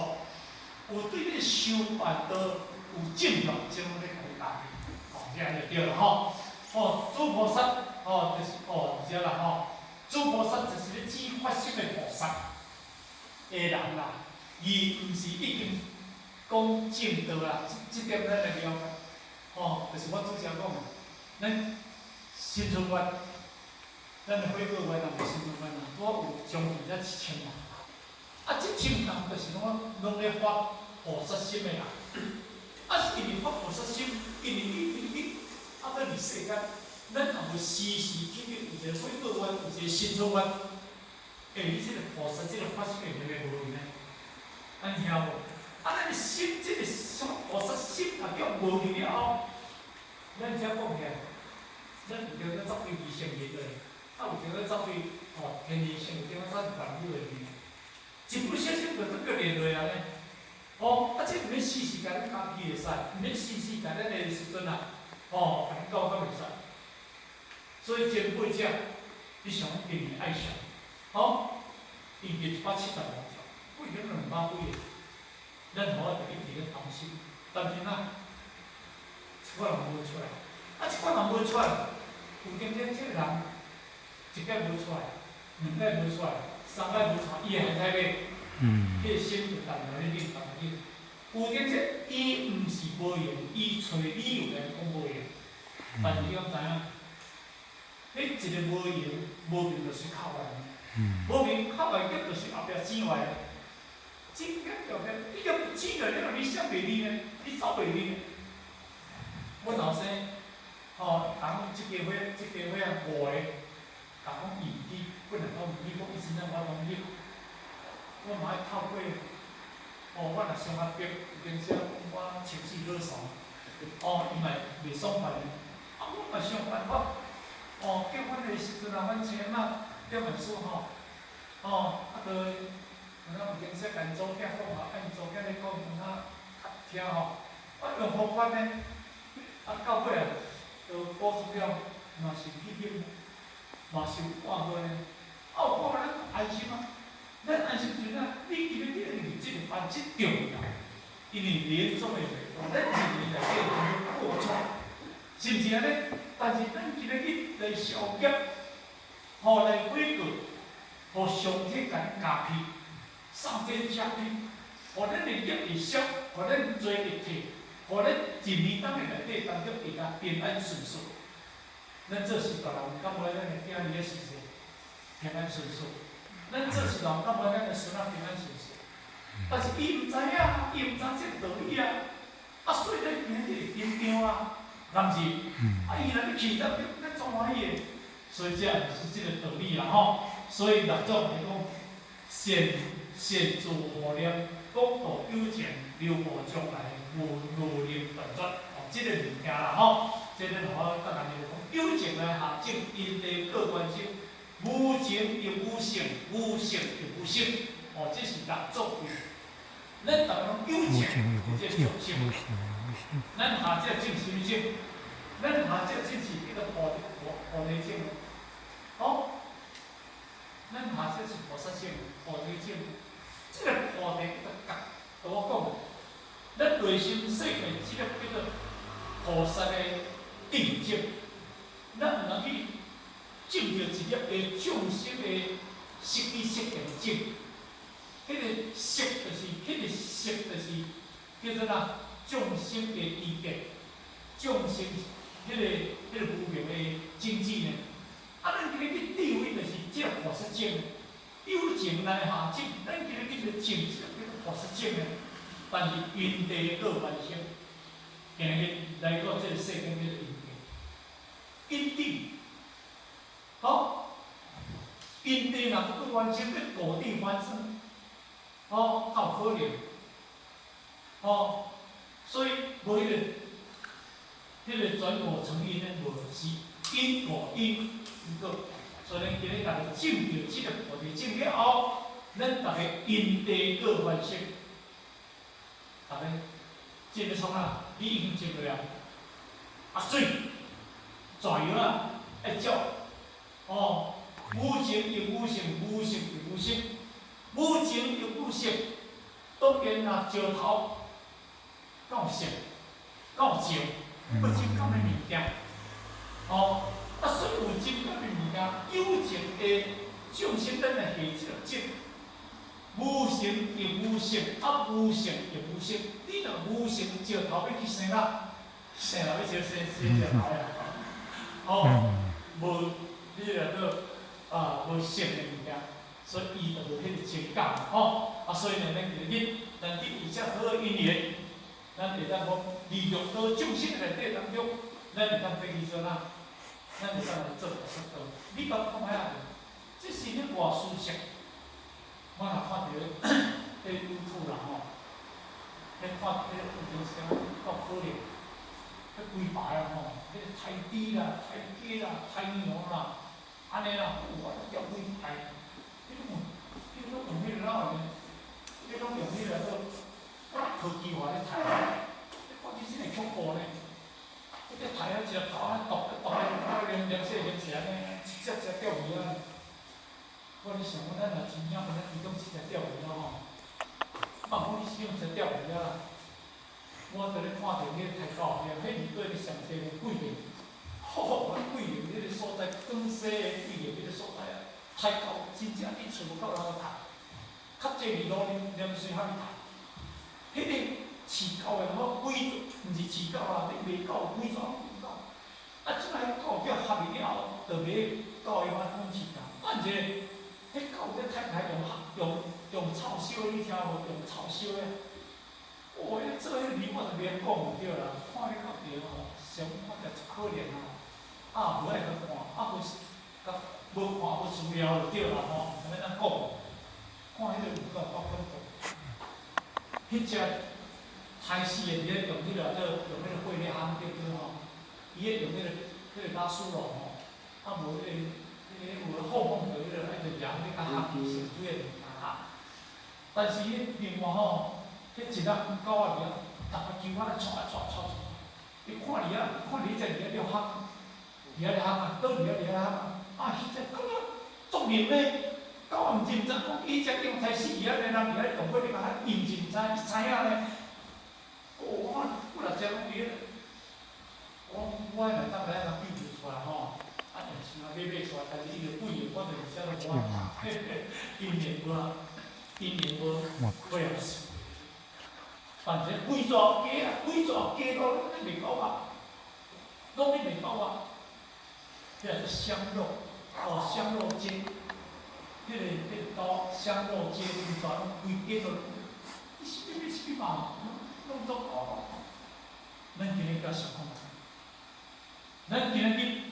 有對咱修辦道有正用，這攏咧共你加被，吼，這樣就對啦吼。哦，諸菩薩，哦，就是哦，這啦吼。諸菩薩就是咧指發心的菩薩的人啦，伊毋是已經講證道啦，這點咱來了解。吼，就是我拄才講的，咱新春願，咱的悔過願也無新春願啊，拄好有將近才1000人。啊，這1000人就是講攏咧發菩薩心的人，啊，是因為發菩薩心，因為伊伊啊，咱佇世間，咱也無時時刻刻有一個悔過願，有一個新春願。欸，你這個菩薩這個發心會會無去呢？按呢聽無？啊，咱的心，這個什麼菩薩心，若叫無去了後，咱遮講起來，咱有當咧走對離聖人的，啊有當咧走對吼天人聖，有當咧走凡夫的。一不小心就拄著連落啊呢。吼，啊，這毋免時時共咱加持會使，毋免時時共咱的時陣啊，吼，共咱教敢會使。所以前輩者，你想講今年愛上，吼，伊175條，幾個200幾個，咱予我就一直咧擔心，擔心啊，一寡人無出來，啊，一寡人無出來，有當這這個人一擺無出來，兩擺無出來，三擺無出來，伊會害太欲？彼個心就淡落咧緊，淡落緊。有當這伊毋是無閒，伊揣理由來講無閒，但是你敢知影？彼一個無閒，無明就是較懸，無明較懸結就是後壁生來。真結後壁，你若不生來，你讓你想袂離呢？你走袂離呢？阮後生，吼，講這家伙，這家伙啊五個，共講伊毋去，本來講毋去，講伊真正我講去，我嘛愛透過，哦，我若傷較迫，有當時講我情緒勒索，哦，伊嘛袂爽快呢。啊，我嘛想辦法，哦，叫阮的時陣啊，阮親仔點本書吼，哦，啊，就有當有當時共查某囝講吼，啊，𪜶查某囝咧講，有哪較聽吼，我用方法呢，啊，到尾啊，就補充了，嘛是去啉，嘛是有掛號呢，啊，有掛號咱安心啊，咱安心就是啥？你今日你入這個班這重要，因為連總的咱一年內底有過錯，是毋是按呢？但是咱今日去來消業，吼來悔過，予上天共咱加被，上天加被，予咱的業會消，予咱罪會退，予咱一年當的內底當中會當平安順遂。咱做序大人，敢無愛咱的囝兒咧時陣平安順遂？咱做序大人，敢無愛咱的孫仔平安順遂？但是伊毋知影，伊毋知這個道理啊！啊，所以咱今日會緊張啊，敢毋是？啊，伊若欲去，咱咱總歡喜的。所以這是這個道理啦吼。所以六祖來講，善善自護念，廣度有情，流無將來，無無能斷絕。哦，這個物件啦吼，這個我逐家就講，有情來下種，因地果觀生，無情亦無性，無性亦無生。哦，這是六祖規。咱逐家攏有情，這個眾生。咱下者種啥物種？咱下者種是叫做菩菩菩提種。好，咱下者是菩薩種、菩提種。這個菩提叫做覺，同我講，咱內心世界這個叫做菩薩的定境，咱毋通去證著一粒的眾生的色智色定種。彼個色就是，彼個色就是叫做啥？眾生的知見，眾生彼個無明的種子呢？啊，咱今日去智慧就是這個菩薩種，有情來下種，咱今日去種這個菩薩種呢？但是因地果完成，今日來到這個世間叫做因地，因地，好，因地若不過完成，欲果地翻身，哦，較有可能，哦，所以無彼個轉果成因呢，無是因果因因果，所以咱今日逐家證著這個菩提種了後，咱逐家因地果完成，逐家這個創啥？你已經證著了，啊水，蛇藥啊，愛照，哦，無情亦無性，無性亦無生，無情亦無色，當然啦，石頭，敢有色，敢有情，有情感的物件，哦，啊，所以有情感的物件，有情的眾生，咱來下這個種，無情亦無色，啊，無色亦無生。你若無性石頭欲去生啦，生啦欲生生生石頭啊，哦，無，你叫做啊無色的物件，所以伊就無彼個情感，吼，啊，所以呢，咱今日咱佇有遮好的因緣，咱會當講利用到眾生內底當中，咱會當變去做啥？咱會當來做菩薩道。你捌看覓啊？這是咧外事實。我若看著彼 YouTube 啦吼，彼看彼有陣時敢夠可憐，彼彼規排啊吼，彼個刣豬啦、刣雞啦、刣牛啦，按呢啦，有啊，釣幾排。彼種彼種用彼个哪呢？彼種用彼個做科技化咧刣，你看這真會恐怖呢！彼個刣啊，一個頭啊，剁剁啊，連連細連細按呢，一隻隻釣魚啊！我咧想講，咱若真正有咱其中一隻釣魚啊吼，莫講你是用一隻釣魚啊啦，我佇咧看著彼個刣狗遐，彼二個咧上濟桂林，吼，桂林彼個所在，廣西的桂林彼個所在啊，刣狗真正你揣無夠人去刣，較濟二路連水下去刣，彼個飼狗的吼，規毋是飼狗啦，咧賣狗規抓狗，啊，這擺狗叫合入了後，就賣狗的話講飼狗，等一下，彼狗咧太太用用用草燒，你聽無？用草燒的。哦，彼做彼個味我就袂曉講就對啦，看咧較著吼，想看著足可憐吼，啊無愛去看，啊無甲無看無資料就對啦吼，毋知欲按怎講。看彼個有夠夠恐怖。彼隻刣死的佇咧用彼個做用彼個火咧烘對對吼，伊咧用彼個拉絲龍吼，啊無彼個有放放著彼個愛著鹽咧較烘成幾个物件哈。但是彼另外吼，彼一粒狗仔爾，逐个球仔咧掣啊掣掣掣，伊看你啊，看你這伫遐咧烘，伫遐咧烘啊，倒伫遐伫遐烘啊，啊，彼隻感覺足黏咧，狗仔毋知毋知講伊只叫刣死伊啊，人伫遐動火咧共伊毋是毋知，伊知影咧。哦，我幾若隻攏佇咧，我我若當來共救出來吼，啊，用錢啊買買出來，但是伊個貴的，我就是啥都無啊，嘿嘿，今年無啊，今年無，無了事。反正規座街啊，規座街都咧賣狗啊，攏咧賣狗啊。彼個香肉，哦，香肉街，彼個刀香肉街，規座攏規街都，你是欲買啥物嘛？攏總狗。咱今日閣想看覓，咱今日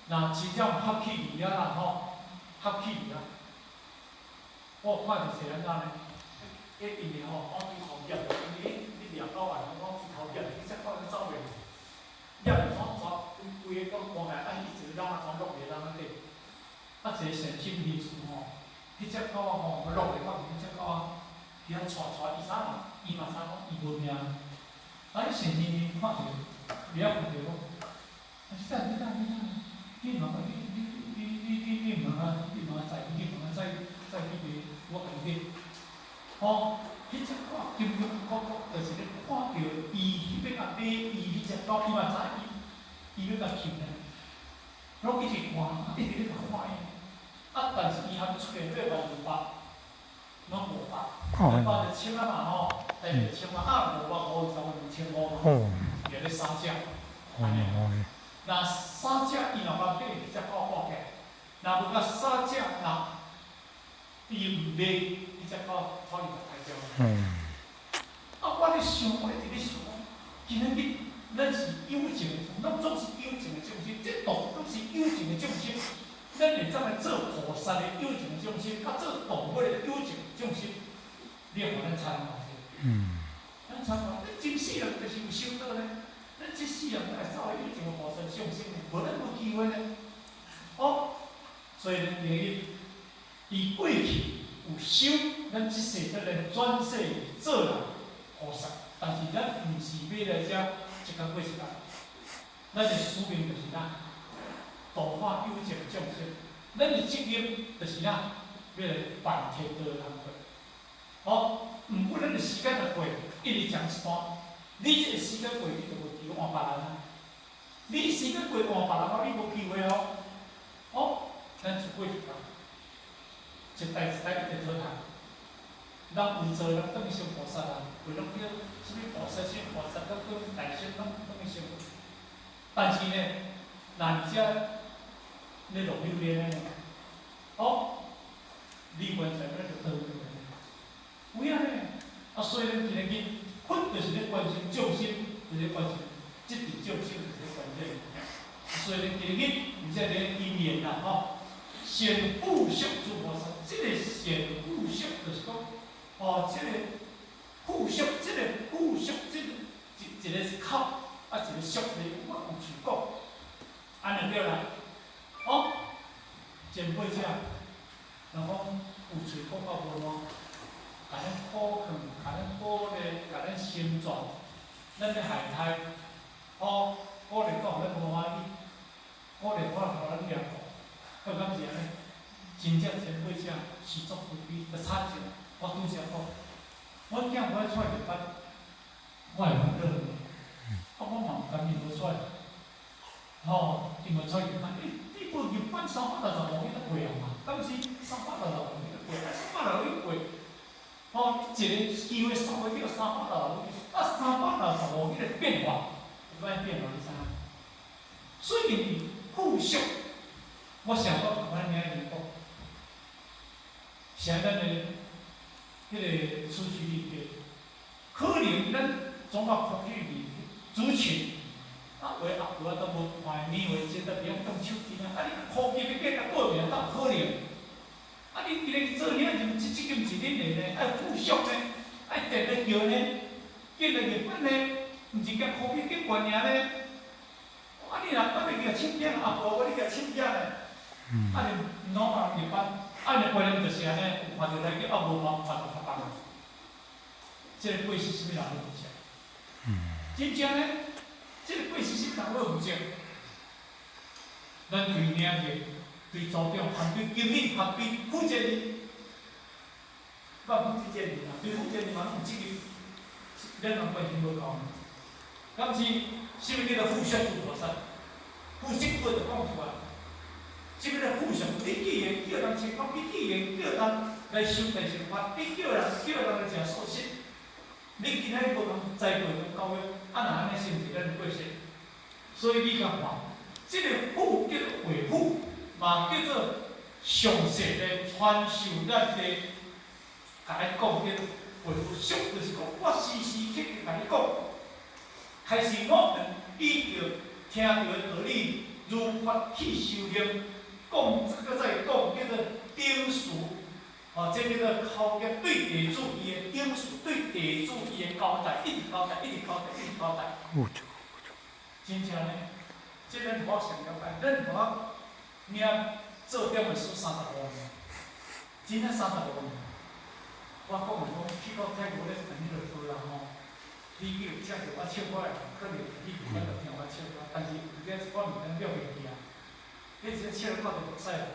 若真正有合氣佇遐啦吼，合氣佇遐，我有看著一個按怎呢？彼因為吼，我對頭夾，因為你掠狗啊，我對頭夾，彼隻狗咧走袂去，掠著怎抓，規個狗關來，啊，伊一個人啊，怎落佇人仔底，啊，一個善心人士吼，彼隻狗仔吼，落來到彼隻狗仔，伊遐帶帶，伊啥嘛，伊嘛知講伊無命，啊，彼善心人看著，伊遐看著講，啊，你等，你等，你等，你毋通你你你你你你毋通啊，你毋通載，你毋通載載去買，我共你買。吼，彼隻狗金金國國，就是咧看著伊欲共買伊彼隻狗，伊嘛知伊伊欲共劾呢，攏一直看，一直咧看伊。啊，但是伊含出現850，攏五百，五百就千啊嘛吼，台幣千啊，啊550差不多2500嘛，就咧三隻，按呢。若三隻伊若共買彼隻狗掛起來，若無共三隻，若伊毋買，彼隻狗草伊就刣掉。啊，我咧想，我一直咧想講，今仔日咱是有情的，咱總是有情的眾生，這動攏是有情的眾生。咱會當來做菩薩的有情的眾生，佮做動物的有情的眾生，你予咱參看者。咱參看，咱這世人就是有修道呢，咱這世人來走去有情的菩薩上升呢，無咱無機會呢。哦，所以咱第一，伊過去有修，咱這世才來轉世做人菩薩，但是咱毋是欲來遮一工過一工，咱的使命就是啥？度化有情眾生。咱的責任就是啥？欲來辦天道的工課。哦，毋過咱的時間若過，一直講一段，你這個時間過去就無機會換別人啊。你時間過換別人哦，你無機會哦。哦，咱就過一工，一代一代一直淘汰。人有做人轉去成菩薩啊，有攏叫啥物菩薩、啥物菩薩，閣閣大聖攏轉去成。但是呢，若你遮咧落榴蓮呢，哦，你完全咧就倒去。有影呢？啊，所以咱今日佛就是咧關心眾生，就是咧關心這啲眾生，就是咧關心這個物件。所以咱今日而且咧因緣啦，吼，善付囑諸菩薩，這個善付囑就是講，哦，這個付囑，這個付囑，這個一一個是口，啊，一个俗例，我用喙讲，按呢对啦。哦，前辈者，人讲有喙讲到无烂，共咱苦劝，共咱鼓励，共咱成全，咱咧害刣，哦，鼓励讲咱无欢喜，鼓励我予咱掠过，好敢是按呢？真正前辈者是足慈悲，就差一我拄则讲，阮囝无爱带入班，我会烦恼。啊，我嘛毋甘伊无带，吼，伊无带入班，你无入班365日都过啊嘛？敢是365日都过，啊，三百六十五日过，吼，一个机会三个叫三百六十五日，啊，365日的变化，有摆变化你知影？所以富足，我想讲共咱遐尼讲，是咱的彼个次序里边，可能咱总甲科举里主持，啊，有的阿婆仔都无看，年岁真都袂晓动手机啊，啊，你科技欲变甲过命，哪有可能？啊，你今日做遐就这这毋是恁的呢，爱富足呢，爱电咧叫呢，见来日本呢，毋是共科技更悬尔呢？啊，你若捌会举手机，阿婆，我你举手机呢？啊，你老人入班，啊，你观念就是按呢，有看著来叫，啊，无看，看就较重。这个过失啥物人咧负责？真正呢，这个过失是人咧负责。咱对领袖、对组长、含对经理、含对负责人，我讲这个人啊，对负责人嘛拢有责任，咱人关系无够。敢是啥物叫做付出诸菩萨？付出话就讲出来。啥物叫付出？你既然叫人穿讲，你既然叫人来修大乘法，你叫人来食素食，你今仔日无共栽培佮教育，啊，若按呢是毋是咱的过失？所以你共看，这个付叫做回复，嘛叫做详细的传授咱的，共你讲叫做回复，俗就是讲我时时刻刻共你讲。开始我们依著听著的道理，如法去修行，讲阁再讲叫做顶事，哦，这叫做口业对地主伊的顶事，对地主伊的交代，一直交代，一直交代，一直交代。真正呢，这咱无上了解，咱无领做点的书35年，真正三十五年。我讲的讲去到泰国咧，等于就好啦吼。你去有听著我唱歌的人，可能你有法度听我唱歌，但是有这我物件了袂记啊。你直接唱看就目屎啦。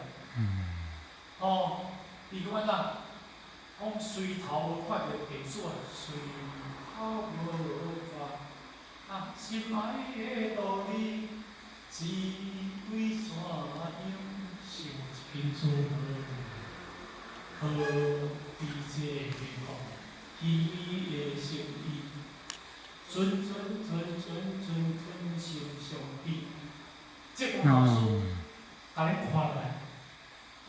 哦，伊讲按怎？讲随头无看著地主啊，随头无看，啊，心爱的道理是为怎样？想一根珠何必这个虚的心意？谆谆谆谆谆谆心相比，这个老师共恁看落来，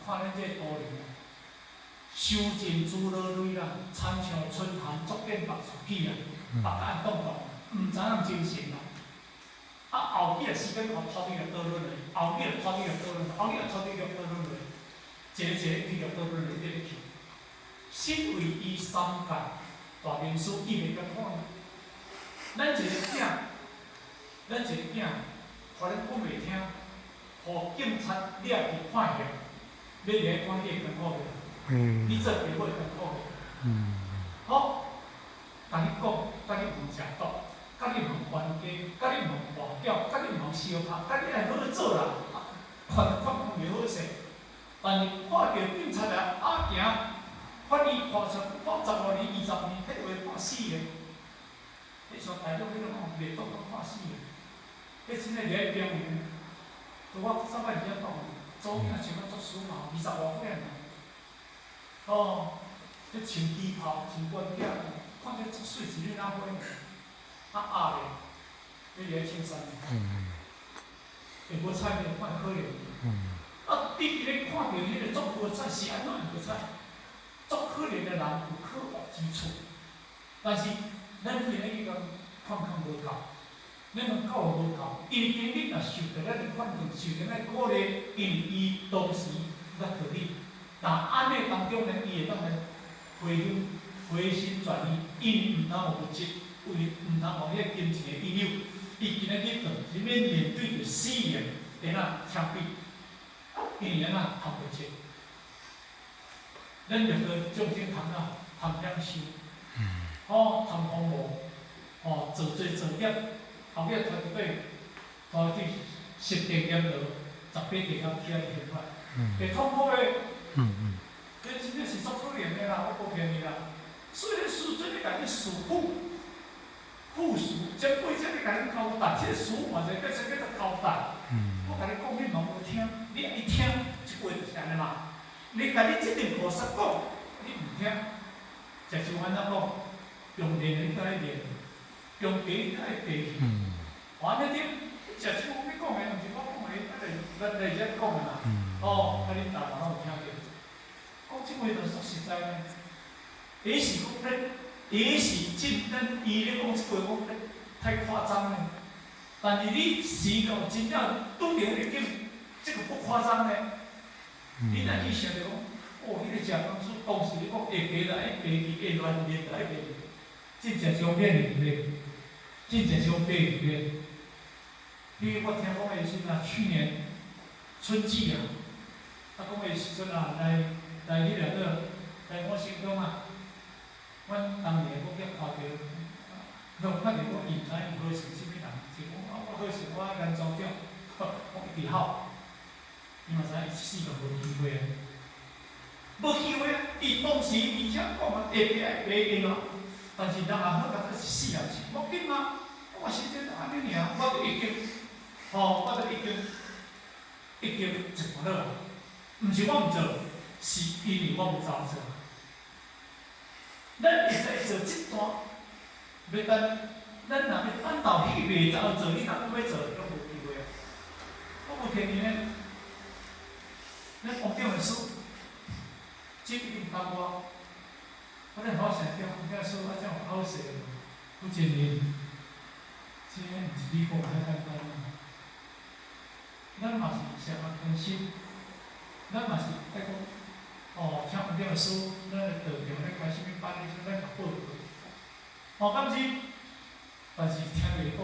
看恁这个道理，修尽诸罗类啦，亲像春寒作变白树起啊，白甲按动动，毋知影精神啦。啊，后日时间看头日就倒落来，后日头日就倒落来，后日头日就倒落来，一个一个去就倒落来，一直去。身为伊三界大明师，伊袂共看。咱一个囝，咱一个囝，予恁讲袂听，予警察掠去判刑，欲入去看你会艰苦袂？你做爸母会艰苦袂？好，共你讲，共你问食毒，共你问冤家，共你问跋筊，共你问相拍，共你爱好做人，劝劝讲袂好势。但是看著警察来押行，法院判出判15年、20年，彼话判死刑。彼像大陆彼种吼，袂当阁判死刑。彼真正伫咧边缘，拄我上摆伫遐讲，查某囝穿甲足时髦，20外岁尔。哦，彼穿旗袍，穿冠甲，看起足媠一囡仔花。啊鸭咧，你伫咧青山。会无彩面，看可怜。啊，你伫咧看著彼个足无彩是按怎无彩？足可怜的人有可恶之处，但是咱今日去共看看无够，咱讲教育无够，因为今日若受著咱的环境，受著咱的鼓励，因为伊当时捌道理，但按呢当中呢，伊会当来回心回心转意，因毋通予物质，为毋通予彼个金钱的引诱，伊今仔日就免面對著死刑，會哪槍斃，因為按怎貪袂切。咱著個眾生貪哪貪享受，哦，貪風魔，哦，造罪造業，後尾拖佇底，拖去十地閻羅，18地獄起來刑罰，會痛苦的。這真正是足可憐的啦，我無騙你啦。所以師尊咧共你師父、父師、前輩才咧共你交代，這個師嘛是叫做交代。我共你講，你嘛無聽，你愛聽，這句話就是按呢嘛。你共你這陣菩薩講，你毋聽，就像按怎講，用練的你愛練，用茶你愛茶去。按呢點，食像你講的，毋是我講的，啊，就咱來遮講的嘛。哦，啊，恁大家攏有聽著。講這話就足實在呢。第一是講咱，第一是真咱伊咧講這句話講太誇張呢。但是你時到真正拄著彼個境，這個不誇張呢。你若去想著講，哦，彼個食公司當時你講會白來愛白去，會亂練來愛白去，真正傷免的咧，真正傷白去咧。你我聽講的時陣啊，去年春季啊，啊講的時陣啊，來來彼個個來我心中啊，阮當年講叫看著，拢看著講伊毋知影伊好勢啥物人，就講啊我好勢我愛咱組長，我一直吼，伊嘛知影伊世人無機會啊，無機會啊！伊當時而且講啊，會白愛白會嘛，但是人也好，甲這一世人是無緊啊，我時陣按呢爾，我就已經，吼，我就已經已經一半落來，毋是我毋做，是因為我無走做。咱會使做這段，欲等，咱若欲等到戲袂走做，你若閣欲做，攏無機會啊！我無騙你呢，咱王長的師，這已經幫我，我咧好想講，王長師啊，這樣好勢，不真的，這毋是你講遐簡單啊。咱嘛是成日關心，咱嘛是愛講，哦，請王長的師，咱的道場咧開啥物班，咱共報告。哦，敢是？但是聽著伊講，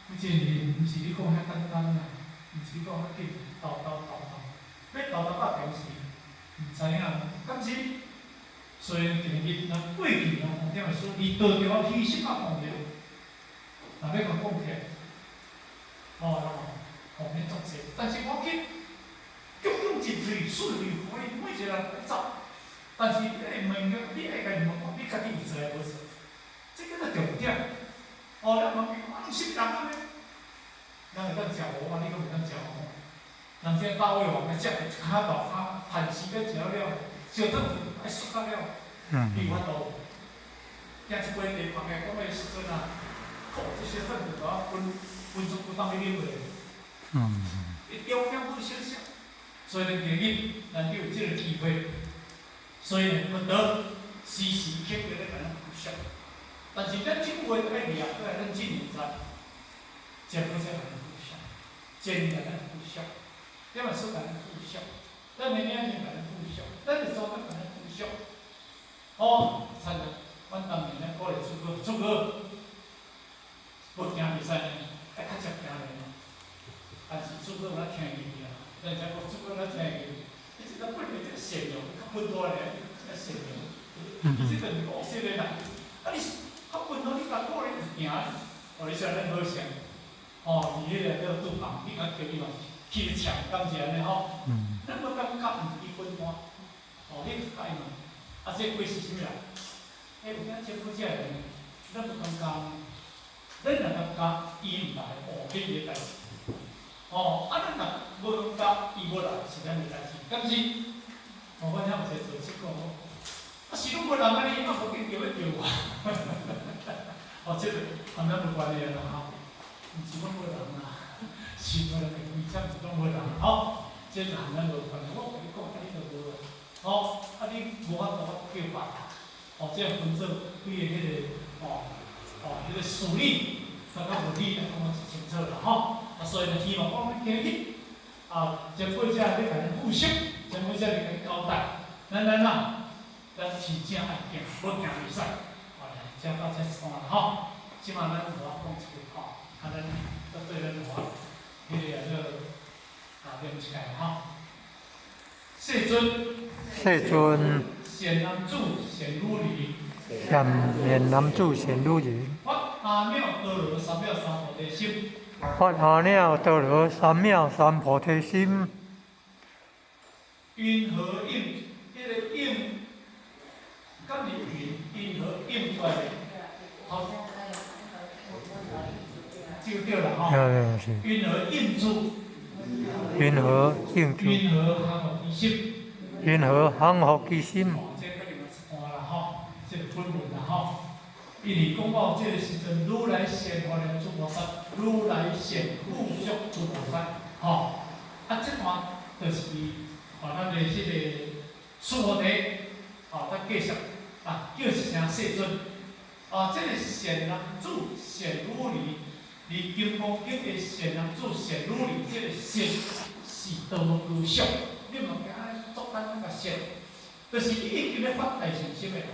不真的，毋是你講遐簡單啊，毋是你講遐緊，沓沓沓沓，欲沓沓到電視，毋知影，敢是？所以今日咱過去啊，王長的師，伊道場犧牲啊奉獻，若欲共講起來，哦，奉獻足濟，但是無要緊，恭恭進退，順利可以，每一個人愛走。但是你愛問伊，你愛共伊問講，你家己有做抑無做？這叫做重點。哦，咱問伊，啊，你啥物人按呢？咱會當食芋啊，你閣袂當食芋。人這大胃王，食一跤大跤，限時欲食了，燒轉去愛縮到了，伊有法度。驚一杯茶放來講的時陣啊，靠，這燒轉去都啊分分出幾當去啉落。伊中間好小小，所以咱今日咱就有這個機會，所以呢，佛陀時時刻刻咧共咱提醒。但是咱這句話愛掠過來，咱真現在，食好才共咱提醒，真共咱提醒，點仔說共咱提醒，咱的眼睛共咱提醒，咱的手共咱提醒。哦，親像阮當年咧鼓勵出國，出國無行袂使呢，愛較捷行咧。但是出國咱聽入去啊，咱才講出國咱聽入去，你這個本來這個善良，較笨惰咧，這個善良，這個是惡性的啦。啊，你較笨惰，你共鼓勵就行，哦，你說咱好勢，哦，伊彼個叫杜邦，你共叫伊嘛是去搶，敢是按呢吼？咱無感覺毋是伊笨惰，哦，你共伊問，啊，這鬼是啥物人？欸，有影政府這個呢，咱無感覺，咱若感覺伊毋來，哦，彼個代誌。哦，啊，咱若無感覺，伊無來是咱的代誌，敢是？哦，我聽有一個做師講，啊，是攏無人按呢，啊，無緊叫欲叫我。哦，這個和咱無關係啦吼，毋是講無人啦，是無人的規則是講無人吼，這就和咱無關係。我共你講，啊，你就無啊，吼，啊，你無法度叫別人，哦，這分做幾个彼個，哦，哦，彼個事理，大家無理來講是清楚啦吼。啊，所以呢，希望講今日啊，前輩者欲共咱付息，前輩者欲共咱交代，咱咱啊，咱是正愛行，無行袂使。好來，遮到這散啦吼。這馬咱有我講一句吼，啊，咱閣對咱話，彼个叫做啊，念一下吼。世尊，世尊，善男子、善女人，善男子、善女人，發阿耨多羅三藐三菩提心，發阿耨多羅三藐三菩提心，雲何應？彼个應，敢是雲？雲何應出來的？好，就對啦吼。雲何應諸？雲何應諸？雲何降伏其心？雲何降伏其心？哦，這閣另外一段啦吼，這個本文啦吼。因為講到這個時陣，如來善華嚴諸菩薩，如來善具足諸菩薩，吼。啊，這段就是予咱的這個須菩提，吼，來繼續啊，叫一聲世尊。啊，這個善男子、善女人，佇金剛經的善男子、善女人，這個善是多麼具相，你毋驚按呢作簡單共善，就是你已經咧發大乘心的啦。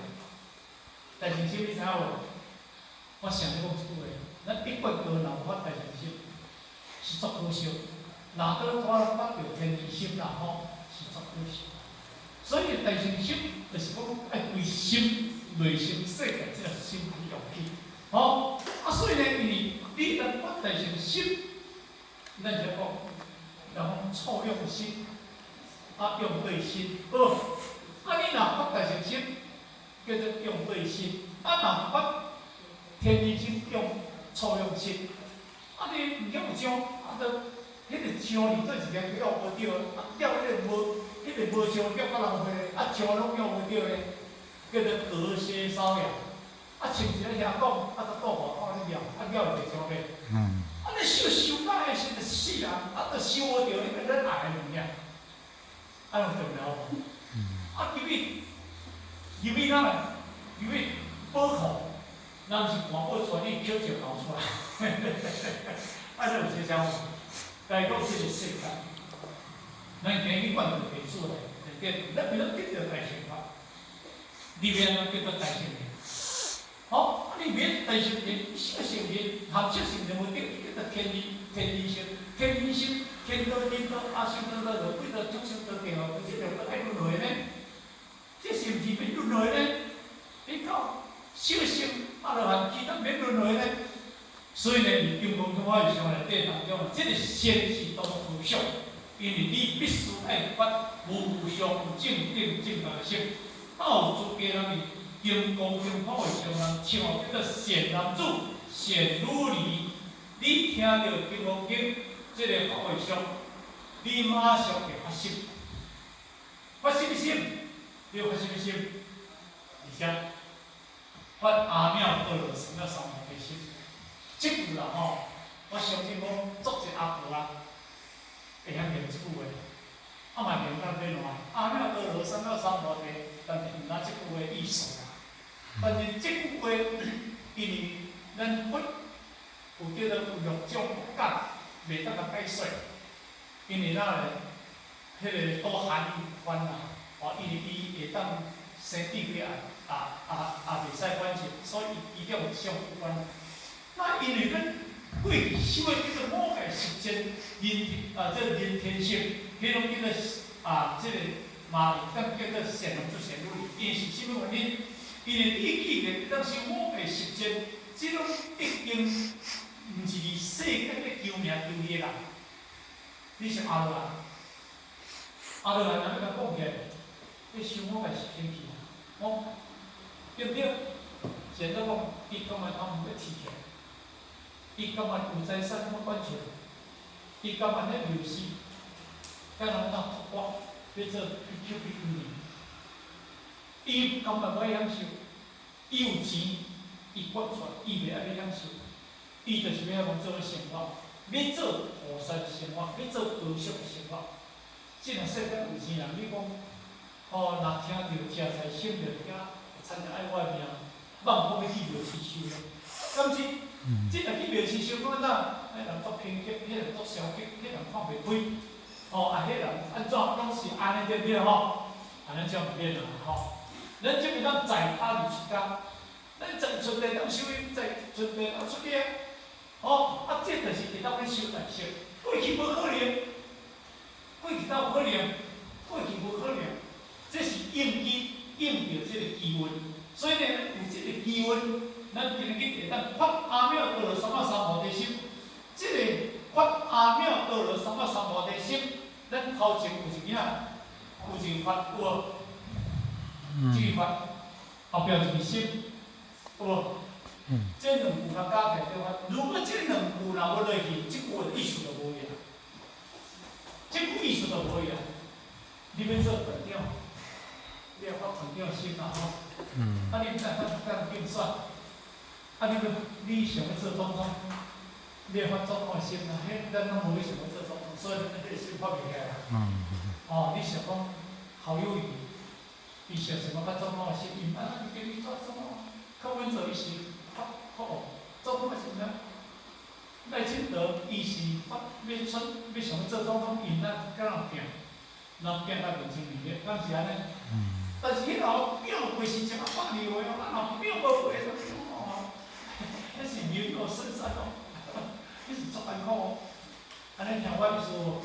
大乘心你知影無？我常咧講這句話，咱一貫道若有發大乘心，是足可惜。若閣拄仔發著天人心啦吼，是足可惜。所以大乘心就是講愛規心內心世界這個心去用去，吼啊！所以呢，因為你若發大乘心，咱就講，人講錯用心，啊用對心，好。啊，你若發大乘心，叫做用對心；啊，若發天人心，用錯用心。啊，你毋曉上，啊，就彼个上字對一个叫無對，啊，叫彼个無，彼个無上叫甲人話，啊，上攏叫無對咧，叫做隔靴搔癢。啊，像一个遐講，啊，閣倒外口咧掠，啊，掠會袂上咧。啊，你收收到彼時就死人，啊，都收無著，你變咱愛的物件，按呢對了無？啊，入去，入去哪來？入去寶庫，人是看寶出來，你抾石頭出來，按呢有這啥無？來講這個世間，咱今日管著地主來，對，咱為了得著大乘法，裡面叫做大乘的。好，啊，你免大乘的，小乘的，含小乘就無得，叫做天人天人心，天人心，天道人道阿修羅道，就幾道畜生道地獄，這個閣愛輪迴呢？這是毋是免輪迴呢？你到小乘阿羅漢，其他免輪迴呢？所以呢，佇金剛經法上內底當中，這個善是多麼具相，因為你必須愛發無上正等正覺的心，才有資格人佇金剛經法上人稱呼叫做善男子、善女人。你聽著金剛經這個法會上，你馬上會發心，發什麼心？你發什麼心？而且發阿耨多羅三藐三菩提心。這句啦吼，我相信講足濟阿婆啊，會曉念這句話，啊嘛念到欲爛。阿耨多羅三藐三菩提，但是毋知這句話意思啦。但是這句話，因為咱佛有叫做有六種不敢，袂當共解說，因為哪咧，彼個多含義有關啦，哦，因為伊會當生智慧也也也也袂使反省，所以伊其中有相有關。那因為咱過去修的叫做五界十善人天啊，這人天乘，彼攏叫做啊，這個嘛會當叫做善男子善女人。因是啥物原因？因為你既然當修五界十善，這攏已經毋是佇世間咧求名求利的人，你是阿羅漢，阿羅漢若欲共講起來，你修五界十善去啊，哦，對毋對？現在講，伊感覺他們欲起來。伊感覺有財產欲管出來，伊感覺咧遊戲，敢若當托我欲做比丘比丘尼，伊感覺欲享受，伊有錢，伊管出來，伊袂愛欲享受，伊就是欲愛講做生活，欲做菩薩生活，欲做高尚的生活。這若世間有錢人，你講，哦，若聽著食菜省著遐，親像愛我的命，放講欲去廟寺修咧，敢是？這若去廟寺修，講按怎？彼人足偏激，彼人足消極，彼人看袂開，吼啊，彼人按怎攏是按呢對毋對吼？按呢才毋免啦吼。咱這邊咱在家就出家，咱在出家當修，在出家當出家。哦，啊，這就是會當咧修大乘。過去無可能，過去哪有可能？過去無可能，這是應機應著這個機運，所以呢，有這個機運，咱今日會當發阿耨多羅三藐三菩提心。這個發阿耨多羅三藐三菩提心，咱頭前有一個，有一個發有無？這個發後壁一個心，有無？這兩句若加起來對發。如果這兩句若無落去，這句的意思就無去啊。這句意思就無去啊。你欲做院長，你愛發院長心啦吼。啊，你毋知發敢競選，啊，你欲你想欲做總統，你愛發總統的心啦。彼咱攏無咧想欲做總統，所以咱彼個心發袂起來啦。哦，你想講侯友宜，伊想想欲發總統的心，伊毋捌，伊叫你做總統，柯文哲伊是發發總統的心啦。賴清德伊是發欲選欲想欲做總統，伊毋捌佮人拼。人拼甲2020，敢是按呢？但是彼頭拼過是一百二歲哦，啊若拼無過就哦，彼是名落孫山哦，彼是足艱苦哦。按呢聽我意思無？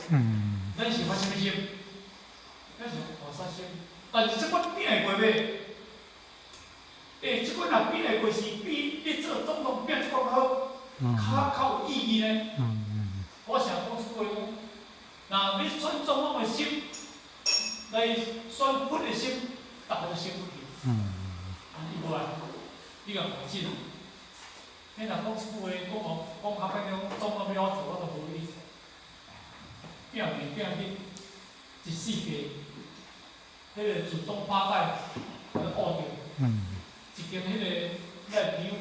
咱是發啥物心？咱是菩薩心，但是這款拼會過袂？欸，這款若拼會過是比你做總統拼這款好，較較有意義呢。我想講這句話講，若欲選總統的心，來選佛的心，逐个都成佛去。啊，你無啊？你共看真。你若講這句話，講哦，講較歹講，總統欲我做，我都無意思。拼命拼去一世界，彼個祖宗八代共伊僫著。一間彼個咱朋友，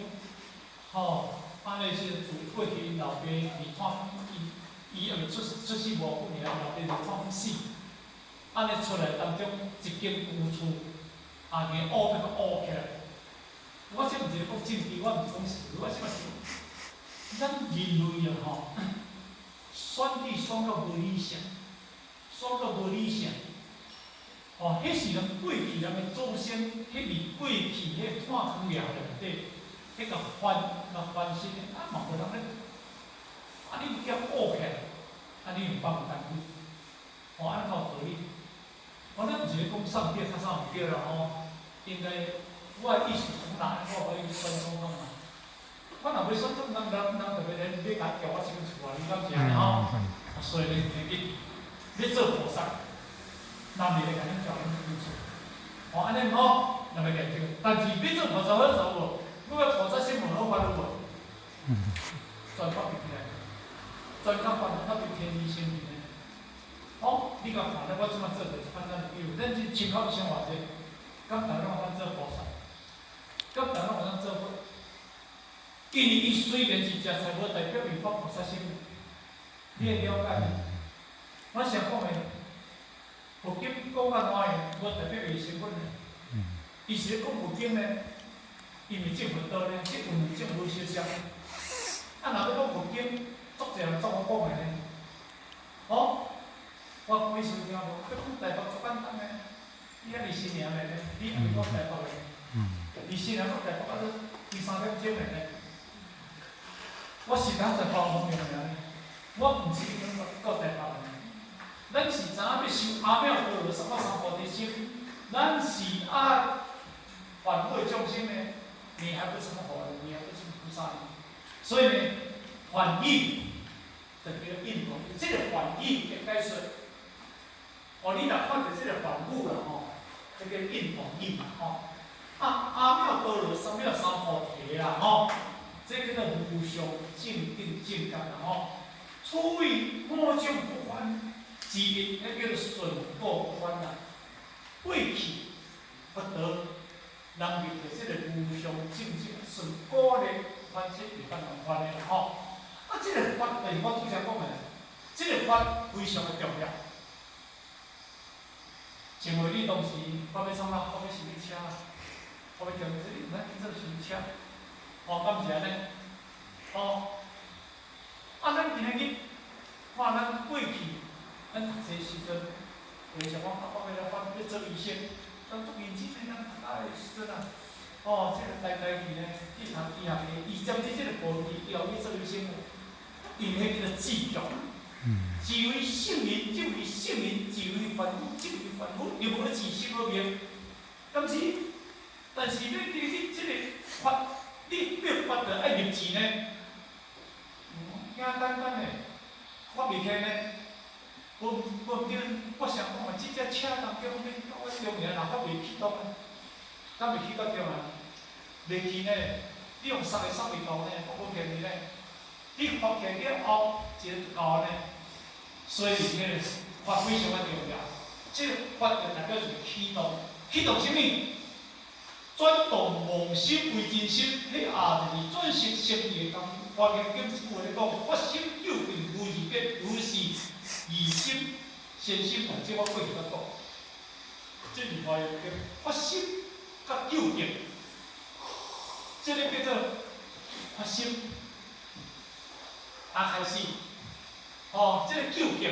吼，按呢是自過去𪜶老爸佇炭伊伊猶未出出世無久爾，老爸佇炭死。按呢出來當中一間舊厝，啊，共僫欲共僫起來。我這毋是咧講政治，我毋是講是非，我這嘛是咱人類啊吼，選舉選到無理想，選到無理想。哦，彼是人過去人的祖先，彼佇過去彼炭坑窑內底，彼共翻共翻新的，啊嘛無人咧，啊你叫僫起來，啊你毋放毋甘去，哦，按呢較有道理。我咱毋是咧講上帝較啥毋對啦吼，應該我的意思講，若我欲選總統嘛，我若欲選總統，人人就欲來欲共調我清楚啊，你敢是按呢吼？所以咧，你欲做菩薩，人袂來共恁調恁清楚。哦，按呢吼，人袂來這個，但是欲做菩薩好做無？你個菩薩心無好發有無？全發袂起來，全較發到佇天地生裡面。哦，你共看咧，我這擺做就是簡單的比喻，咱這親口生活者，敢逐個攏會當做菩薩？敢逐個攏會當做佛？因為伊雖然是食菜，無代表伊發菩薩心。你會了解無？我想講的，佛經講較爛的，無代表伊成佛呢。伊是咧講佛經呢，伊毋是證佛道呢，這有兩種無相像。啊，若欲講佛經，足濟人足好講的呢。哦，我講意思有聽無？欲講台北足簡單的，你遐二十年來呢，你毋是講台北的，20年講台北啊，都2、3點鐘的呢。我是當在高雄爾呢，我毋是去講到台北的。咱是知影欲修阿耨多羅三藐三菩提心，咱是愛凡夫的眾生呢，你還不成佛，你還不成菩薩呢。所以呢，梵語就叫印度，這個梵語的解說，哦，你若看著這個梵語啦吼，這個印度語嘛吼，啊，阿耨多羅三藐三菩提啦吼，這叫做無上正等正覺啦吼，處於五種不煩之一，彼叫做順果不煩啦。過去佛陀人入著這個無上正等順果的反正會當人煩的啦吼。啊，這個法就是我拄才講的，這個法非常的重要。像話你當時我欲創啥？我欲修車，我欲調這你毋通去做修車，吼，敢毋是按呢？吼，啊，咱今仔日看咱過去，咱讀冊時陣，會想講啊，我欲來發欲做醫生，咱足認真的，咱讀啊的時陣啊，哦，這個台台去呢，去讀醫學系，伊針對這個部分，伊後去做醫生。因為彼叫做智覺。自為聖人，即為聖人；自為凡夫，即為凡夫。你無咧自心好明，敢是？但是你你這個法，你要法就愛入智呢？簡單單的，發袂起呢？無無對，我想講啊，這隻車當中，你到我中年若發袂起動呢？敢袂起到中啊？袂去呢？你用三個三袂到呢？我無騙你呢。你發起了後，一個就夠呢。所以，彼個法非常仔重要。這個法就代表一個啟動，啟動啥物？轉動妄心為真心，彼也就是轉識成智的功夫。華嚴經這句話咧講，發心究竟無二別，如是二心先心凡，這我過去捌講。這是華嚴經發心佮究竟，這個叫做發心。啊，開始，哦，這個究竟，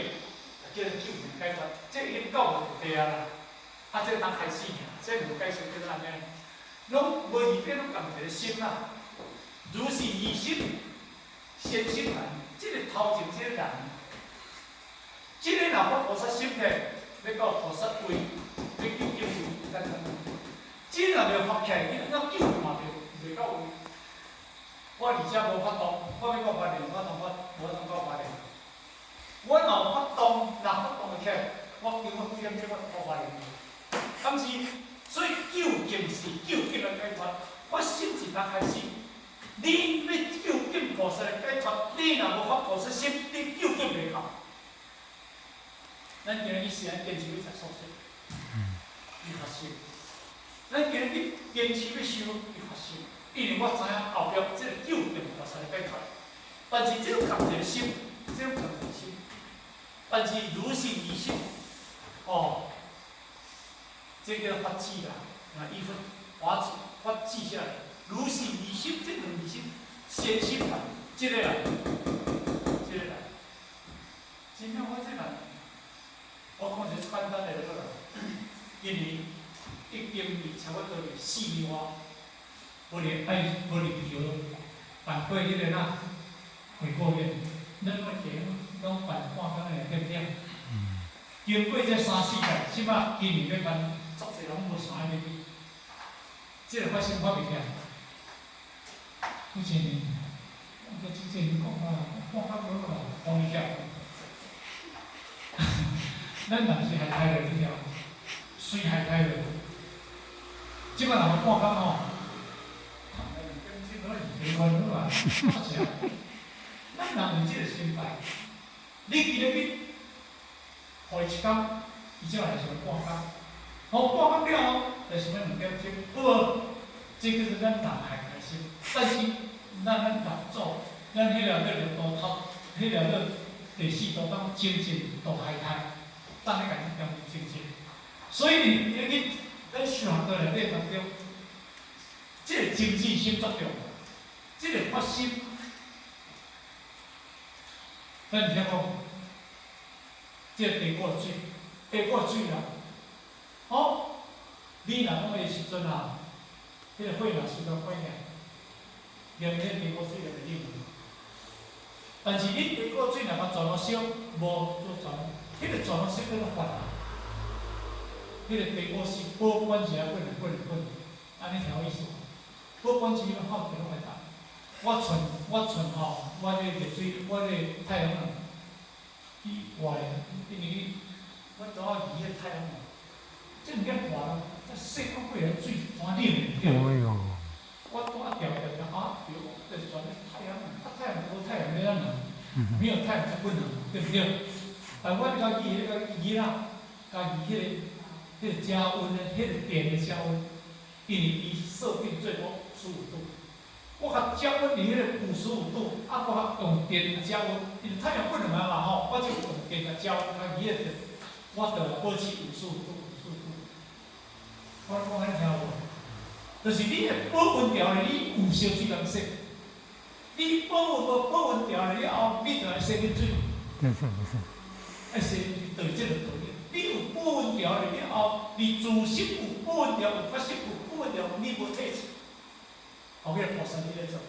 叫做究竟解脫，這個已經到無地啊啦。啊，這個當開始爾，這個無解釋叫做按呢，攏無二別，攏仝一個心啦。如是二心，先心凡，這個頭前這個人，這個若發菩薩心呢，欲到菩薩位，欲究竟位，簡單。這個若袂發起來，你按怎究嘛袂袂到位。我而且無法度，我欲到發願，我通發，無通到發願。我若有發動，若發動會起來，我經過幾點鐘我到發願。敢是，所以究竟是究竟的解脫，發心是剛開始。你欲究竟菩薩的解脫，你若無發菩薩心，你究竟袂到。咱今日去時間堅持欲食素食，你發心。咱今日去堅持欲修，你發心。因為我知影後壁這個究竟菩薩的解脫，但是這種仝一個心，這種仝一個心，但是如是二心，哦，這叫發智啦，啊，依佛法智發智下來，如是二心，這兩二心，先心凡，這個人，這個人，真正我這人，我講一個簡單的就好啦，今年已經離差不多4年外。無咧愛，無咧橋辦過彼個哪會過月，咱攏會攏辦半工爾，對毋對？經過這三四屆，這擺今年欲辦，足濟人無想愛欲去，這個發生發袂起來。以前，我之前講啊，半工無啦，放伊起。咱人是害太落，你知無？水害太落。這擺人半工吼。咱人有這個心態，你今日去，予伊一工，伊才來想半工，好半工了後，就想欲兩點鐘，好無？這叫做咱人害開心，但是咱咱六祖，咱彼個叫六度頭，彼個叫第四度當精進度海苔，等咧共你當精進。所以你你去咱修行道內底當中，這個精進心足重要，這個發心，咱而且講，這個地過水，地過水啦，哦，你若講彼個時陣啊，彼個火若時陣火起來，連彼個地鍋水也袂冷。但是你地鍋水若共全部燒，無做全，彼個全部燒叫做發啊。彼個地鍋是保管是愛滾來滾來滾，按呢聽有意思無？保管是你嘛放電攏會當。我存我存吼，我這熱水，我這太陽能去換，因為我拄好移彼個太陽能，這物件換了，這洗到尾個水全冷的，對無？我拄仔調調調啊，對，就是全太陽能，啊太陽無太陽欲按怎？沒有太陽才不能，對不對？但我共移彼個移啦，共移彼個加溫的，彼個電的加溫，因為伊設定最高55度，我共加溫佇彼個55度，啊，我共用電來加溫，因為太陽不能啊嘛吼，我就用電來加溫，共移彼個電，我就來保持五十五度，五十五度。我講按呢聽無？就是你的保溫調咧，你有燒水通洗。你保溫無保溫調了後，你就愛洗冷水。愛洗冷水，就是這個道理。你有保溫調了後，你自身有保溫調，有發生有保溫調，你無退去。後尾菩薩你咧做，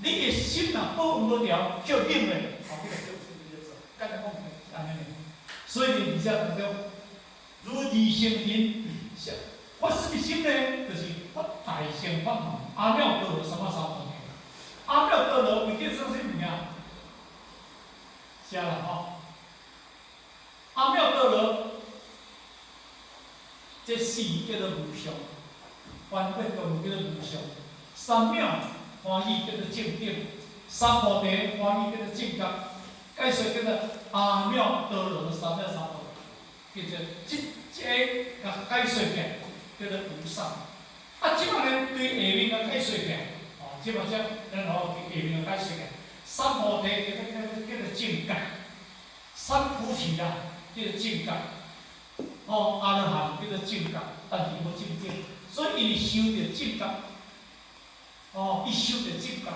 你的心若保養無牢，叫冷的，哦，你就叫出去做，簡單講是按呢。所以佇遮當中，如理行人，發什麼心呢？就是發大乘法門，阿耨多羅三藐三菩提。阿耨多羅為叫做啥物名？寫啦吼。阿耨多羅，這四叫做無上，梵文叫做無上。三藐梵語叫做正等，三菩提梵語叫做正覺，解說叫做阿耨多羅三藐三菩提，叫做這這個共解說起來叫做無上。啊，這擺呢對下面共解說起來，哦，這擺才然後對下面共解說起來，三菩提叫做正覺，三菩提啦叫做正覺，哦，阿羅漢叫做正覺，但是無正等，所以伊修著正覺，哦，伊修著正覺。